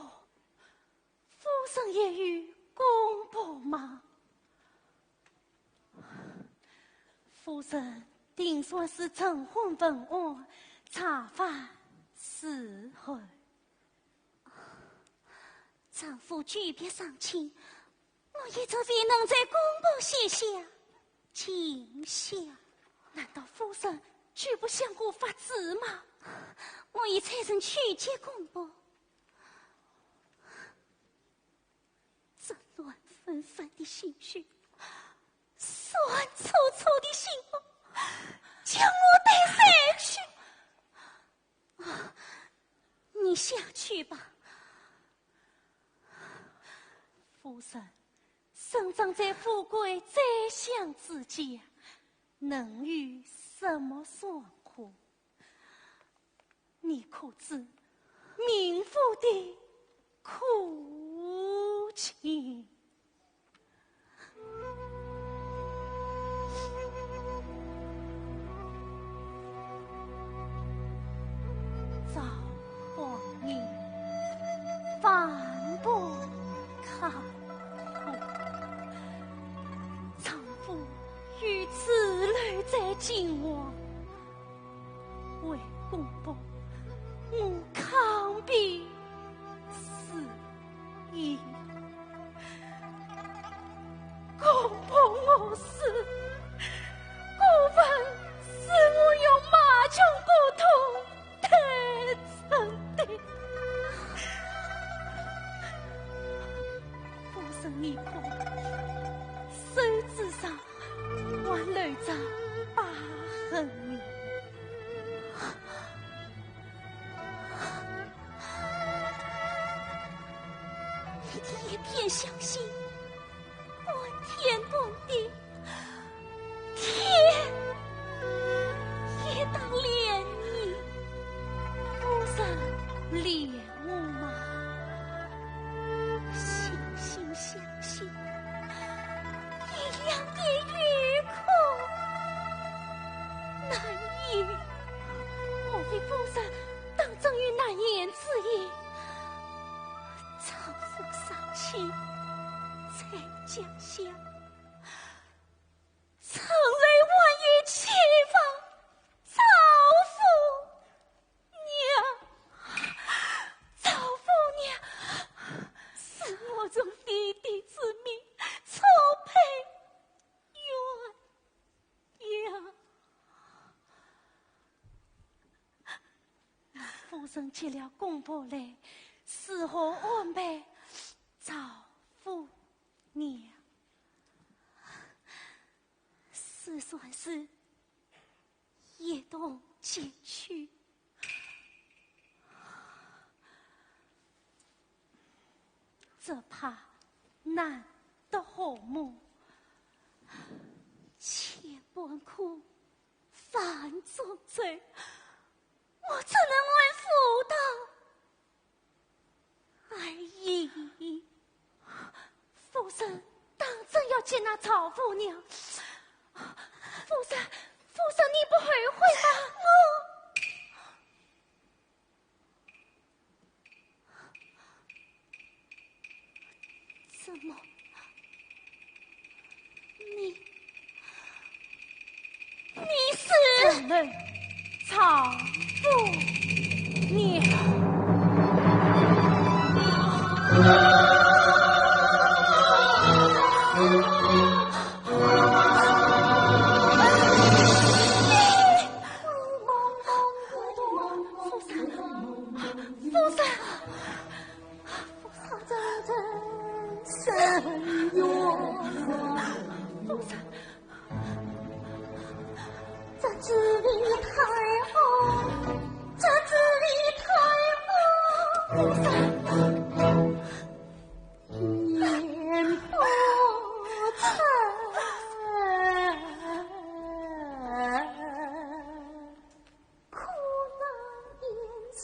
夫人也有公婆吗？夫人定然是晨昏问安，茶饭伺候。丈夫久别双亲， 我一直未能在公婆膝下尽孝。难道夫人就不想过法子吗？我已差人去接公婆。这乱纷纷的心绪，酸楚楚的心肠，将我带谁去？啊，你下去吧。 夫人，生长在富贵宰相之家，能有什么爽快？你可知民妇的苦情？ 朝黄暮，饭不开口。丈夫有子留在金华，为公婆，我抗病 死矣。公婆我死，过分是我用马穷骨头代成的。夫人你看，手指上还留着疤痕呢。 一天一片孝心，半天半地，天也当怜你。夫人怜我吗？心心相惜，一样的有苦难言。莫非夫人 当真有难言之隐？丈夫双亲在家乡，丈人还有妻房照顾娘。照顾娘，是我从弟弟之命错配冤人接了公婆来，如何安排赵府娘？是算是一同前去，只怕难得和睦，千般苦，万种罪，我怎能安抚到？ 哎呀，夫人当真要接纳赵府娘？夫人，夫人，你不后悔吗？我……怎么？你…… 你是赵府娘。夫人，夫人，夫人，夫人。 这知礼太后，这知礼太后，言不成，苦难言说。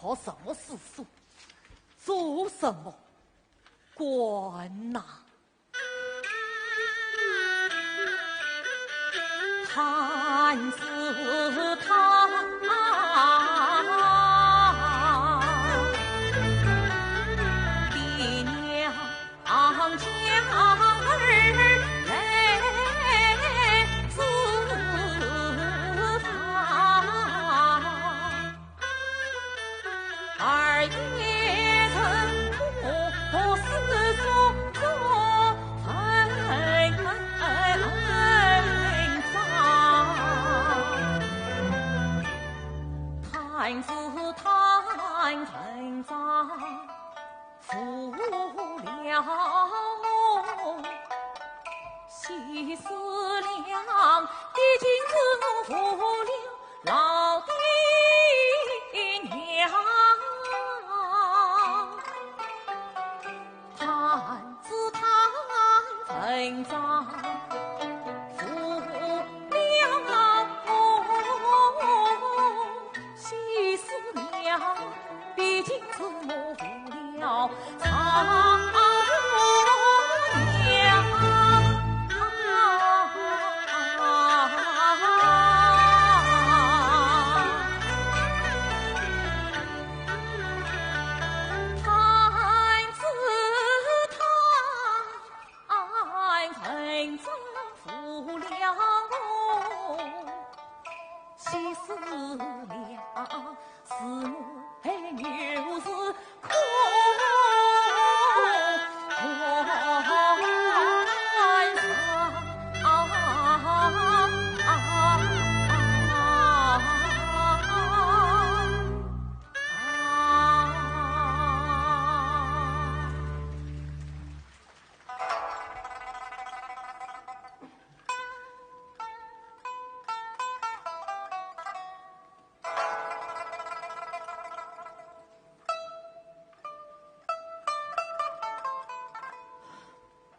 读什么诗书，做什么官呐？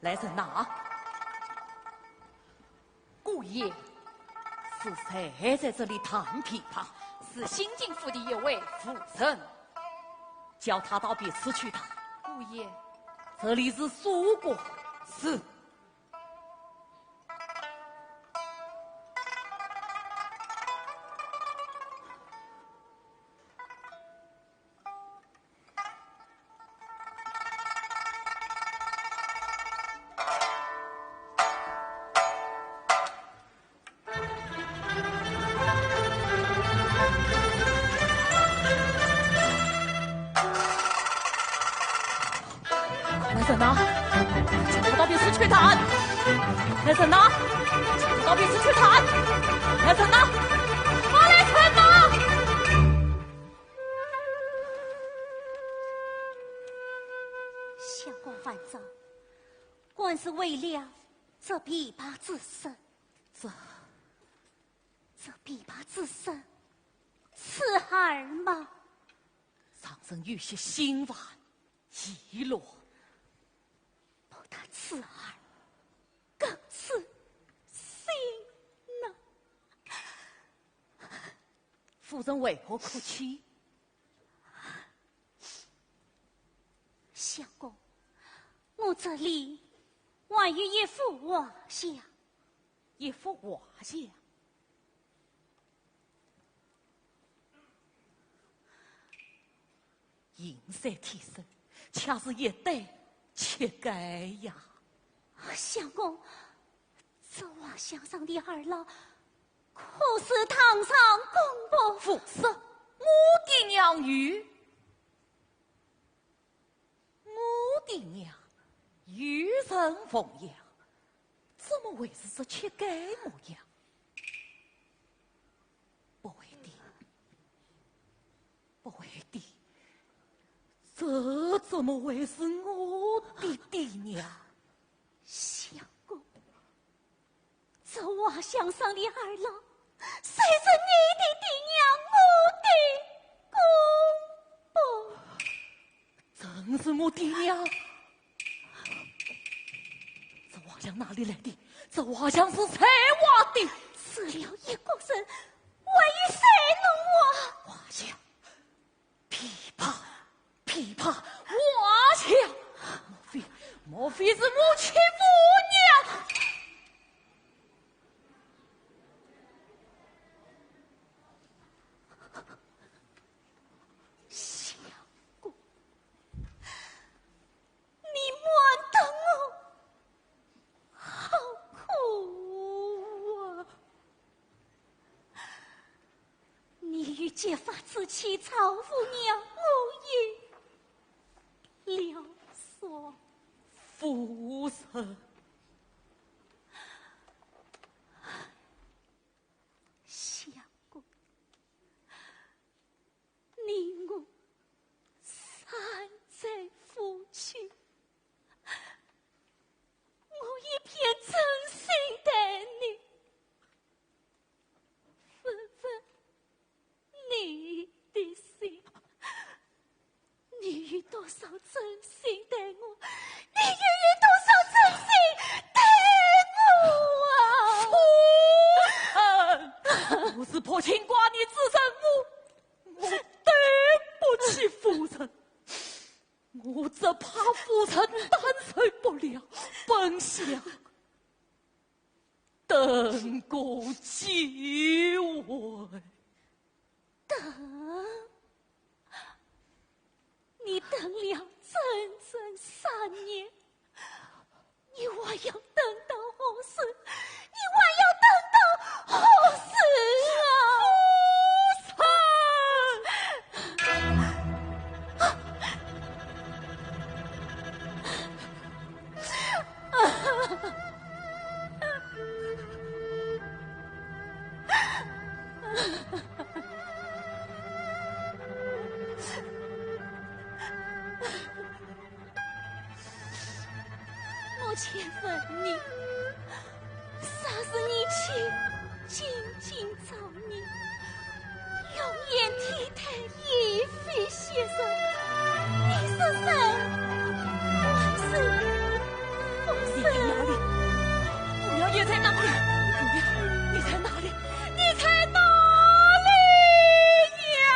来人呐！姑爷，是谁在这里弹琵琶？是新进府的一位妇人，叫她到别处去弹。姑爷，这里是书馆。是。 来人呐，叫她到别处去弹！来人呐，叫她到别处去弹！来人呐，快来人呐！相公万岁，官是为了这琵琶之事。这……这琵琶之事，刺耳吗？让人有些心烦意乱。不但刺耳，更刺心呐。夫人为何哭泣？相公，我这里还有一幅画像。一幅画像？ 银山天生，恰是一对乞丐呀。相公，这画像上的二老，可是堂上公婆？不是，我的娘与……我的娘与人奉养，怎么会是这乞丐模样？不会的， 不会的，这怎么会是我的爹娘？相公，这画像上的二老，虽是你的爹娘，我的公婆。 正是我爹娘。这画像哪里来的？这画像是谁画的？死了一个人，还有谁能画？画像，琵琶，琵琶，画像，莫非……莫非是母亲父娘？ 相公，你瞒得我好苦啊！你与结发之妻赵五娘，我已了断。夫人。 相公，你我三载夫妻，我一片真心待你，问问你的心。 你有多少真心待我，你又有多少真心待我啊？夫人，我是薄情寡义之人，我……我对不起夫人，我只怕夫人担受不了，本想登高继位。 等？你等了整整三年，你还要等到何时？你还要等到何时啊？夫人！ 我且问你，啥是你去 进京找你，用眼泪弹一飞先生，你是谁？我是……你在哪里？你在哪里？你在哪里呀？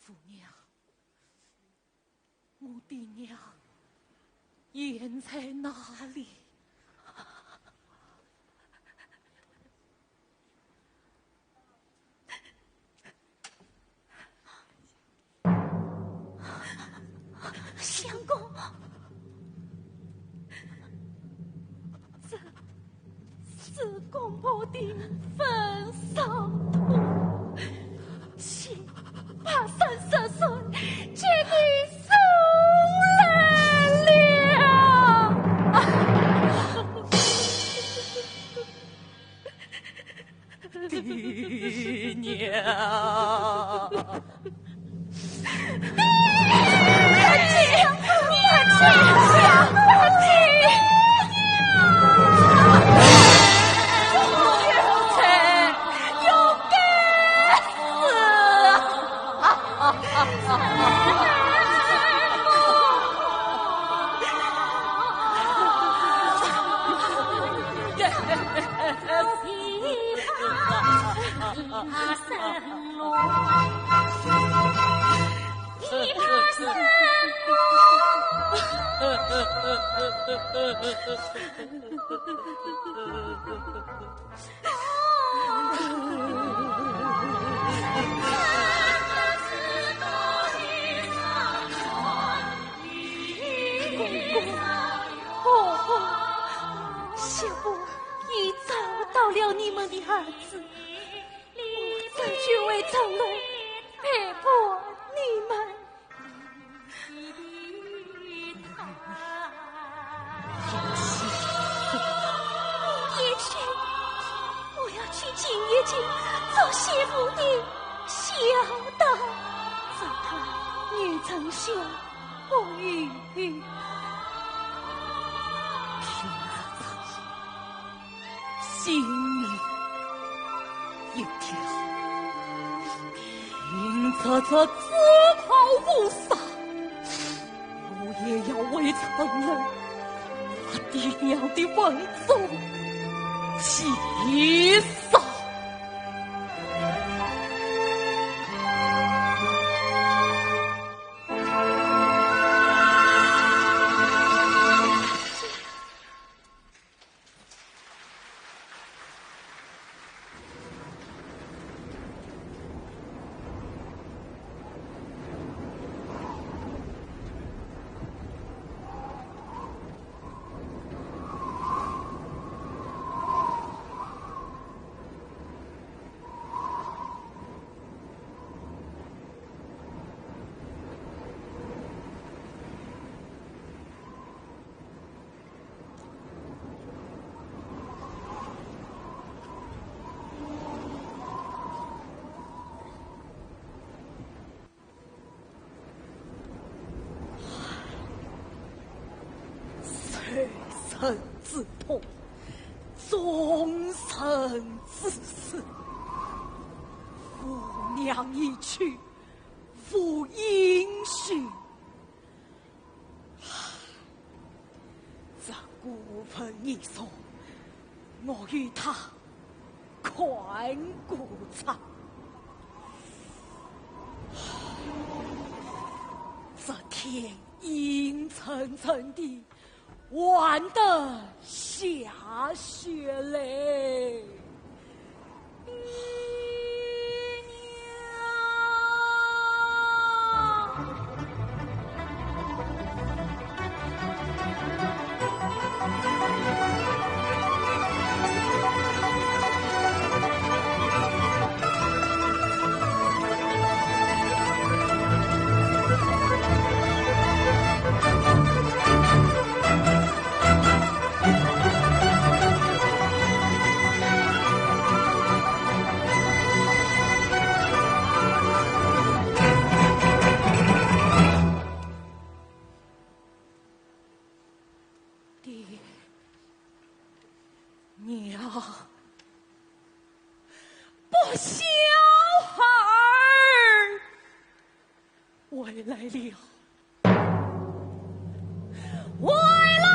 父娘，我的娘现在哪里？ 相公，这是公婆的坟上土，请把三十岁接你出来了。 爹娘。公公，婆婆，媳妇已找到了你们的儿子，我这就回城楼陪伴你们。 我要去见一见做媳妇的小的，祝她女成孝，不与。 心里一条，拼着这只头乌纱，我也要回城楼，把爹娘的坟中祭扫。 受人之痛，众人之事，父娘已去，无音讯。你说，我与他看过场。这天阴沉沉的，还得下雪嘞。 爹，娘，不孝孩儿回来了。 回来了。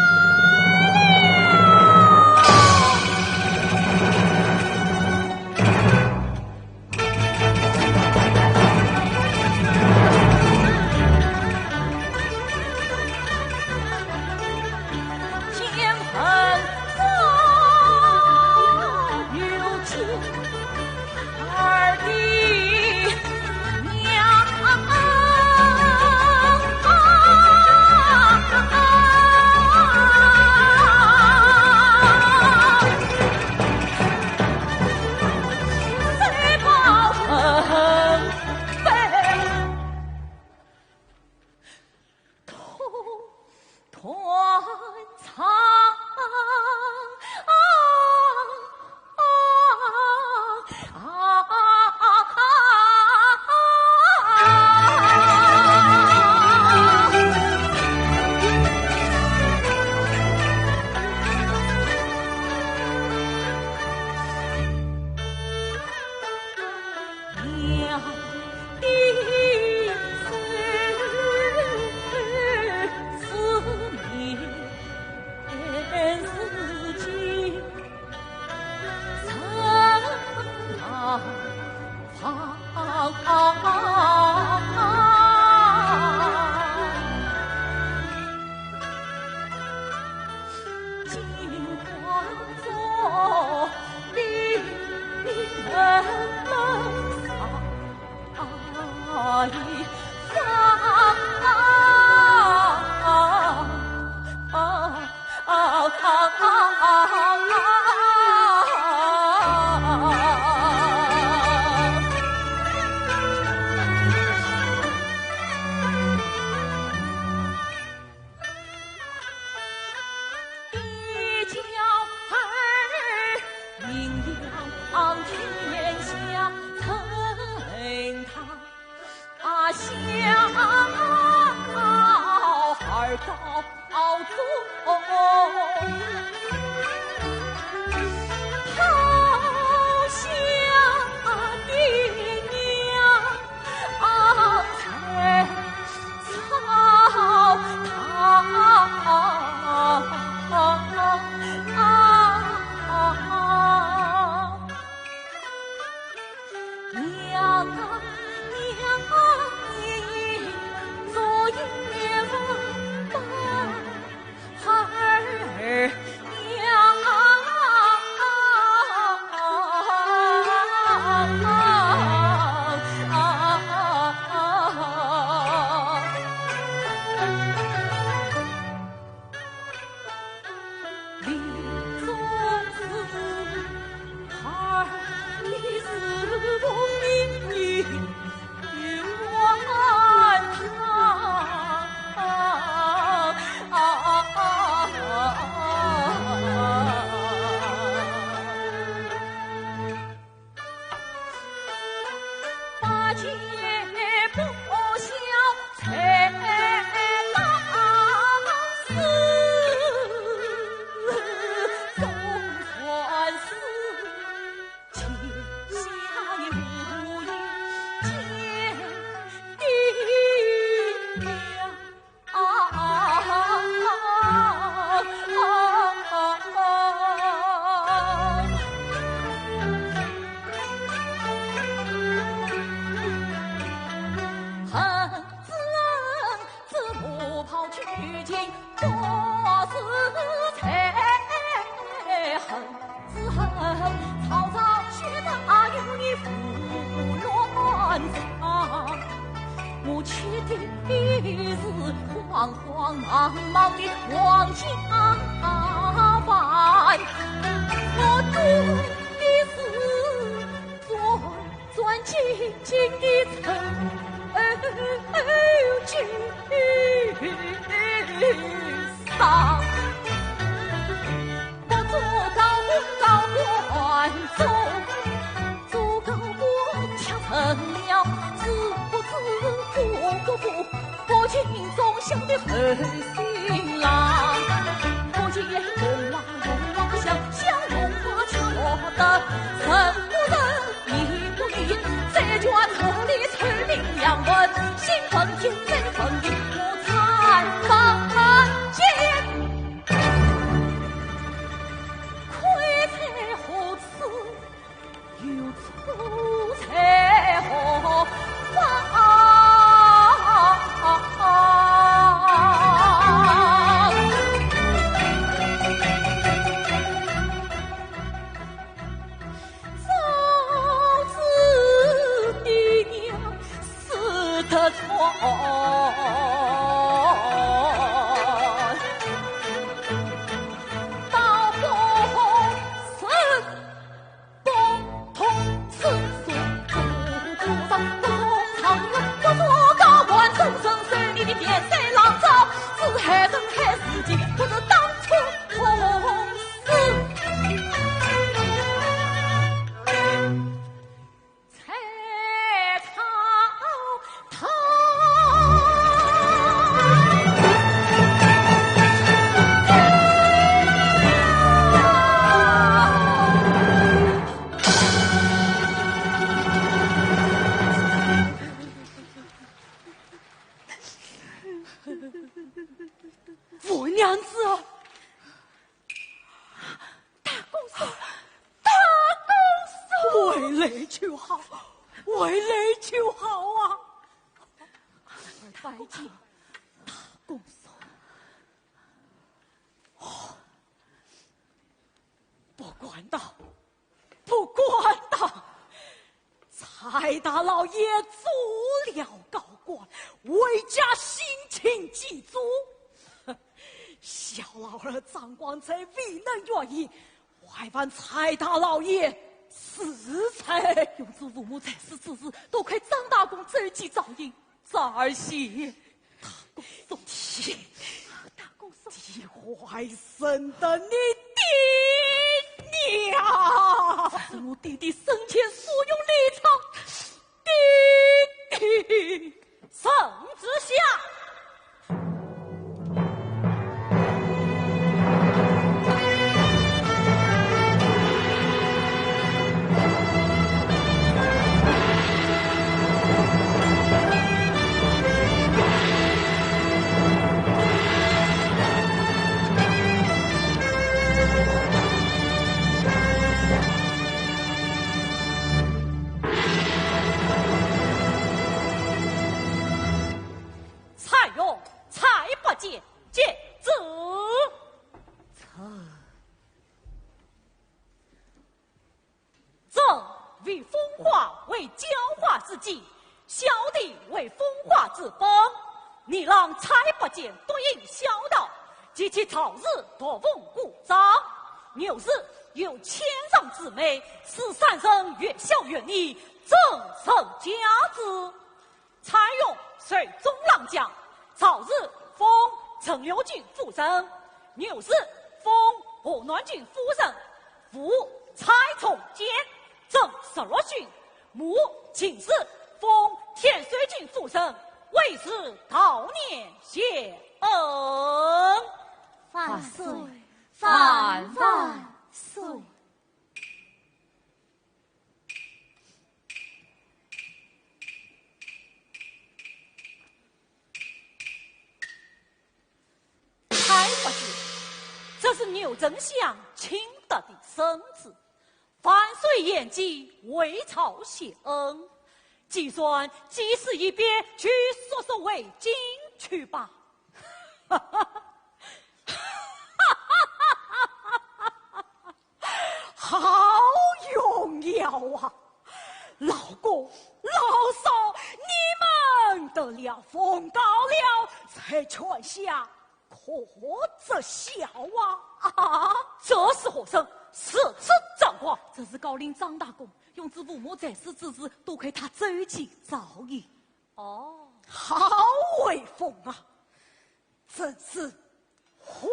我去的是慌慌忙忙的王家牌，我读的是转转经经的陈旧商。 不做高官高官做，做高官却成了知不知，不不不，不清忠孝的后新郎。不见红郎红郎相，相红花却落得人不人，影不影，这桩事里臭名扬闻，新闻天，这份的我才发现。 亏在何处，又错在何方？ 早知爹娘死得早，倒不如不同吃素。不做状元，不做高官，终身守你的田山狼藉，只恨人海世间，不知当初 我娘子啊！ 大公嫂，大公嫂！回来就好，回来就好啊！拜见大公嫂。哦，不敢当，不敢当。 蔡大老爷做了高官，回家省亲祭祖。小老儿张光才未能圆寂，还望蔡大老爷恕罪。永祖父母在世之时，多亏张大公周济照应，早些 大公嫂，大公嫂，你还认得你爹娘？这是我爹爹生前所用礼钞，爹爹。圣旨下。 蔡邕、蔡伯坚接旨。臣。 朕为风化为教化之基，小弟为风化之本。你让蔡伯坚笃行孝道，其妻赵氏读文过章，牛氏有千丈之美，使三人越孝越义，朕承家之。 蔡邕授中郎将，赵氏封陈留郡夫人，牛氏封河南郡夫人，父蔡仲坚，镇十六郡，母秦氏封天水郡夫人，为是悼念谢恩。万岁，万万岁！ 蔡伯坚，这是牛丞相亲得的圣旨，万岁言赍，回朝谢恩。既然祭祀已毕，就速速回京去吧。 好荣耀啊！老公、老嫂，你们得了封诰了，在泉下可知晓啊？啊，这是何人？如此张狂！这是高陵张大公，永志父母在世之时，多亏他周全照应。哦，好威风啊！ 真是虎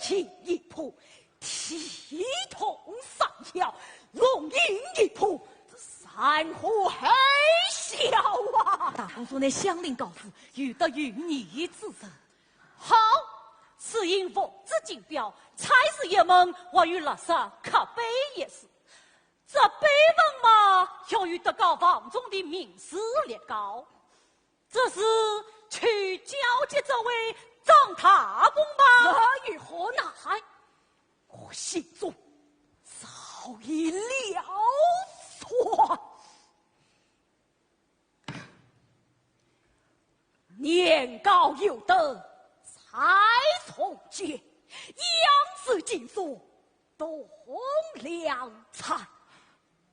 形一仆，体统山摇，龙形一仆，山呼海啸啊！大公所乃乡邻高府，有德有义之人。好，此人奉旨进表，差事衙门还有垃圾刻碑一事。这碑文嘛，要与德高望重的名士立稿。 这是去交接这位张大公吗？这有何难？我心中早已了算。年高有德才从简，仰视今所， 栋梁才，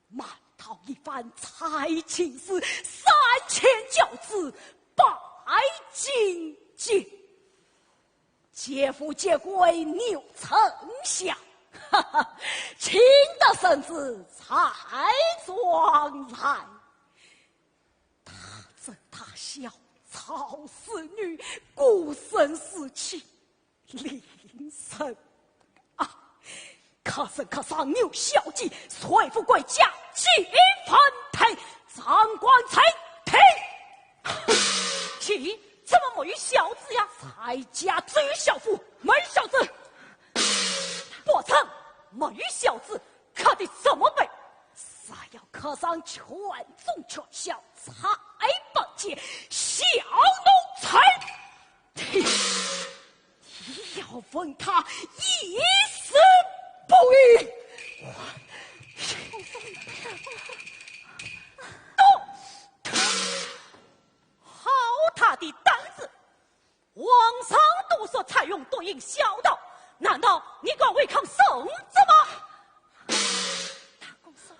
满道一番才情诗，三千教子百金坚。皆富皆贵六成享，哈哈，请得圣旨才状来。大遮大小，草似雨，鼓声四起。 令人啊，可人可赏有小姐，谁富贵家，金房台，掌管才庭。咦，怎么没有孝子呀？在家只有孝妇，没孝子。不成，没有孝子，刻的什么碑？若要可赏全宗全孝，才不见小奴才。 你要问他一声不语。好大的胆子！皇上都说采用笃行孝道，难道你敢违抗圣旨吗？大公所，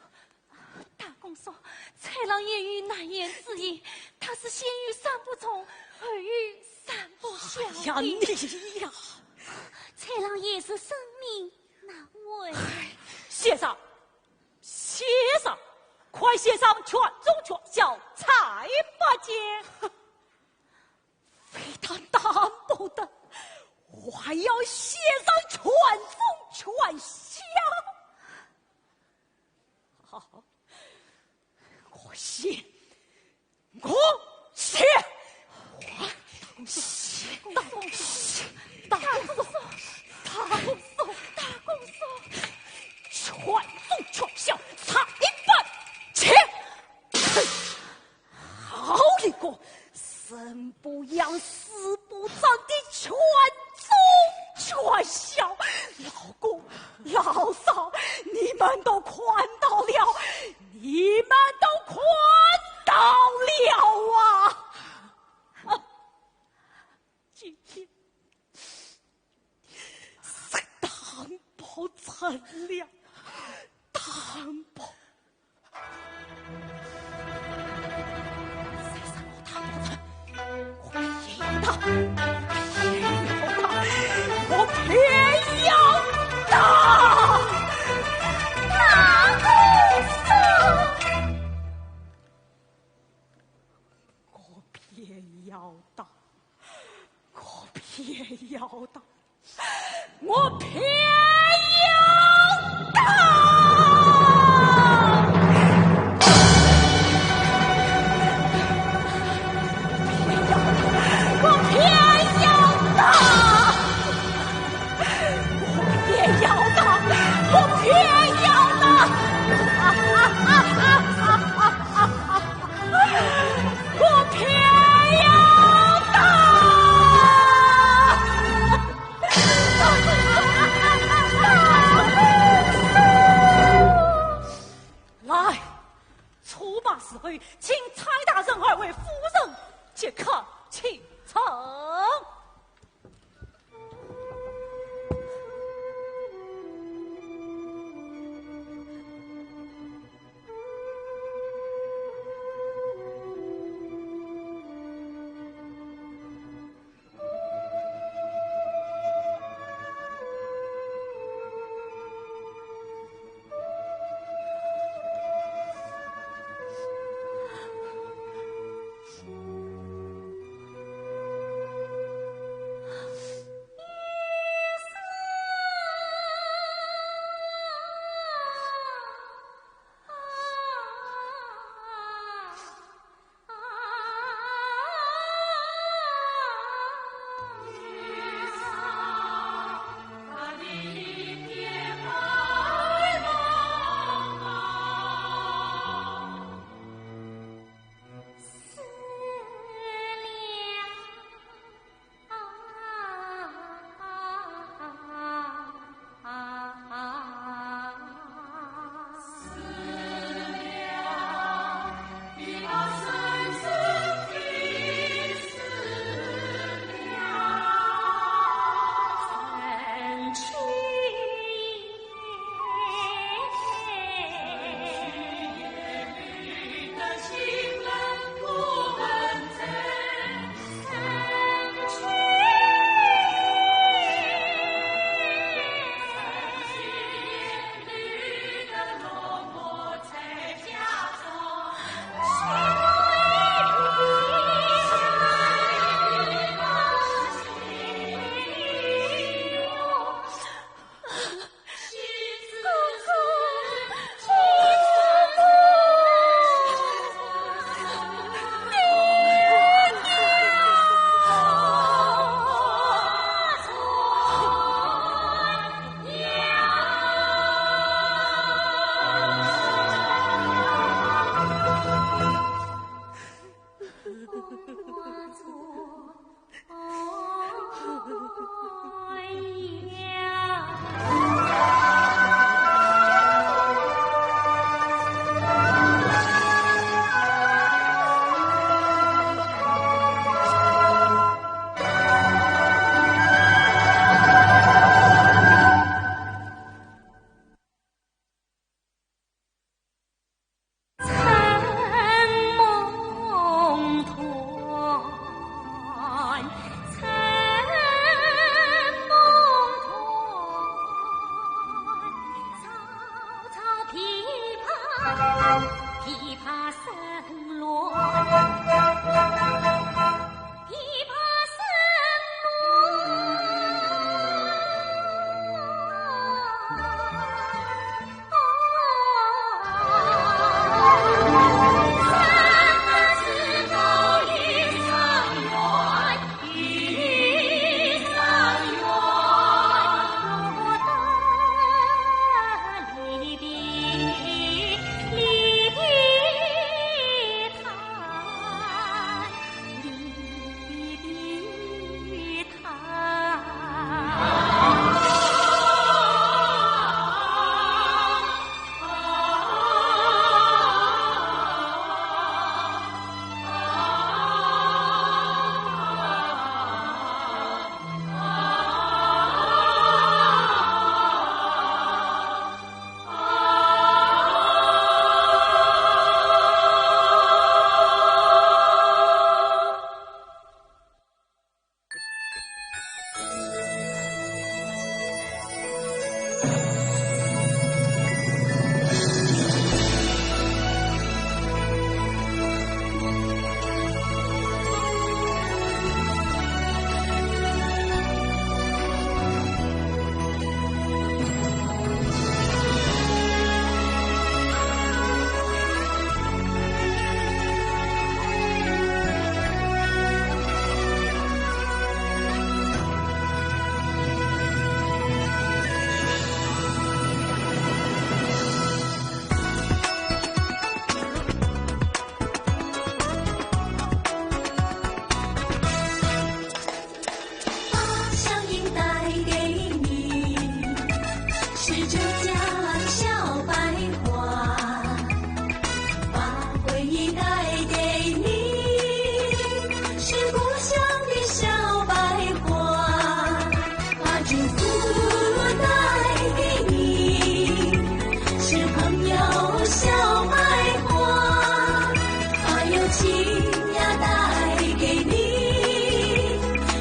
大公所，蔡郎爷有难言之隐，他是先有三不从，后有三不孝的。哎呀，你呀！蔡郎爷是圣明难违。哎，先生，先生，快写上全宗全孝，才不见。非但担不得，还要写上全宗全孝。 好，我写，我写，我写，大公所，大公所，大公所，大公所，全宗全孝，才不见。 好一个生不养死不长的全宗全孝！老公、老嫂，你们都看到了，你们都看到了啊！啊，今天 是担保成了，担保。谁让我担保成？我便要打，我便要打，我便要打！大公子！我便要打！ 我偏要打，我偏要打！我偏要打！我偏要打！我偏要打！ 我偏要打！来，出马时候，请蔡大人、二位夫人即刻启程。把乡音带给你，是浙江小白话。把回忆带给你，是故乡的小白花。把祝福带给你，是朋友小白花。把友情呀带给你，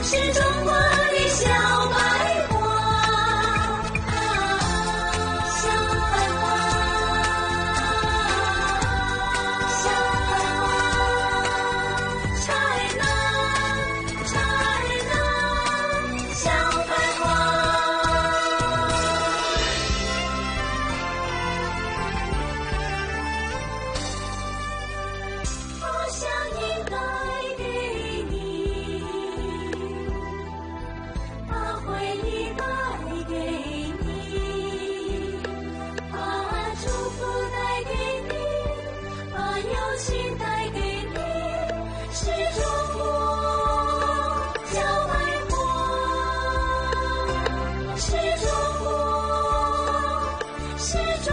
是中国的小白花。小白花，小白花，China，China，小白花。把乡音带给你，把回忆带给你，把祝福带给你，把友情带给你，是中国小白花，是中国，是中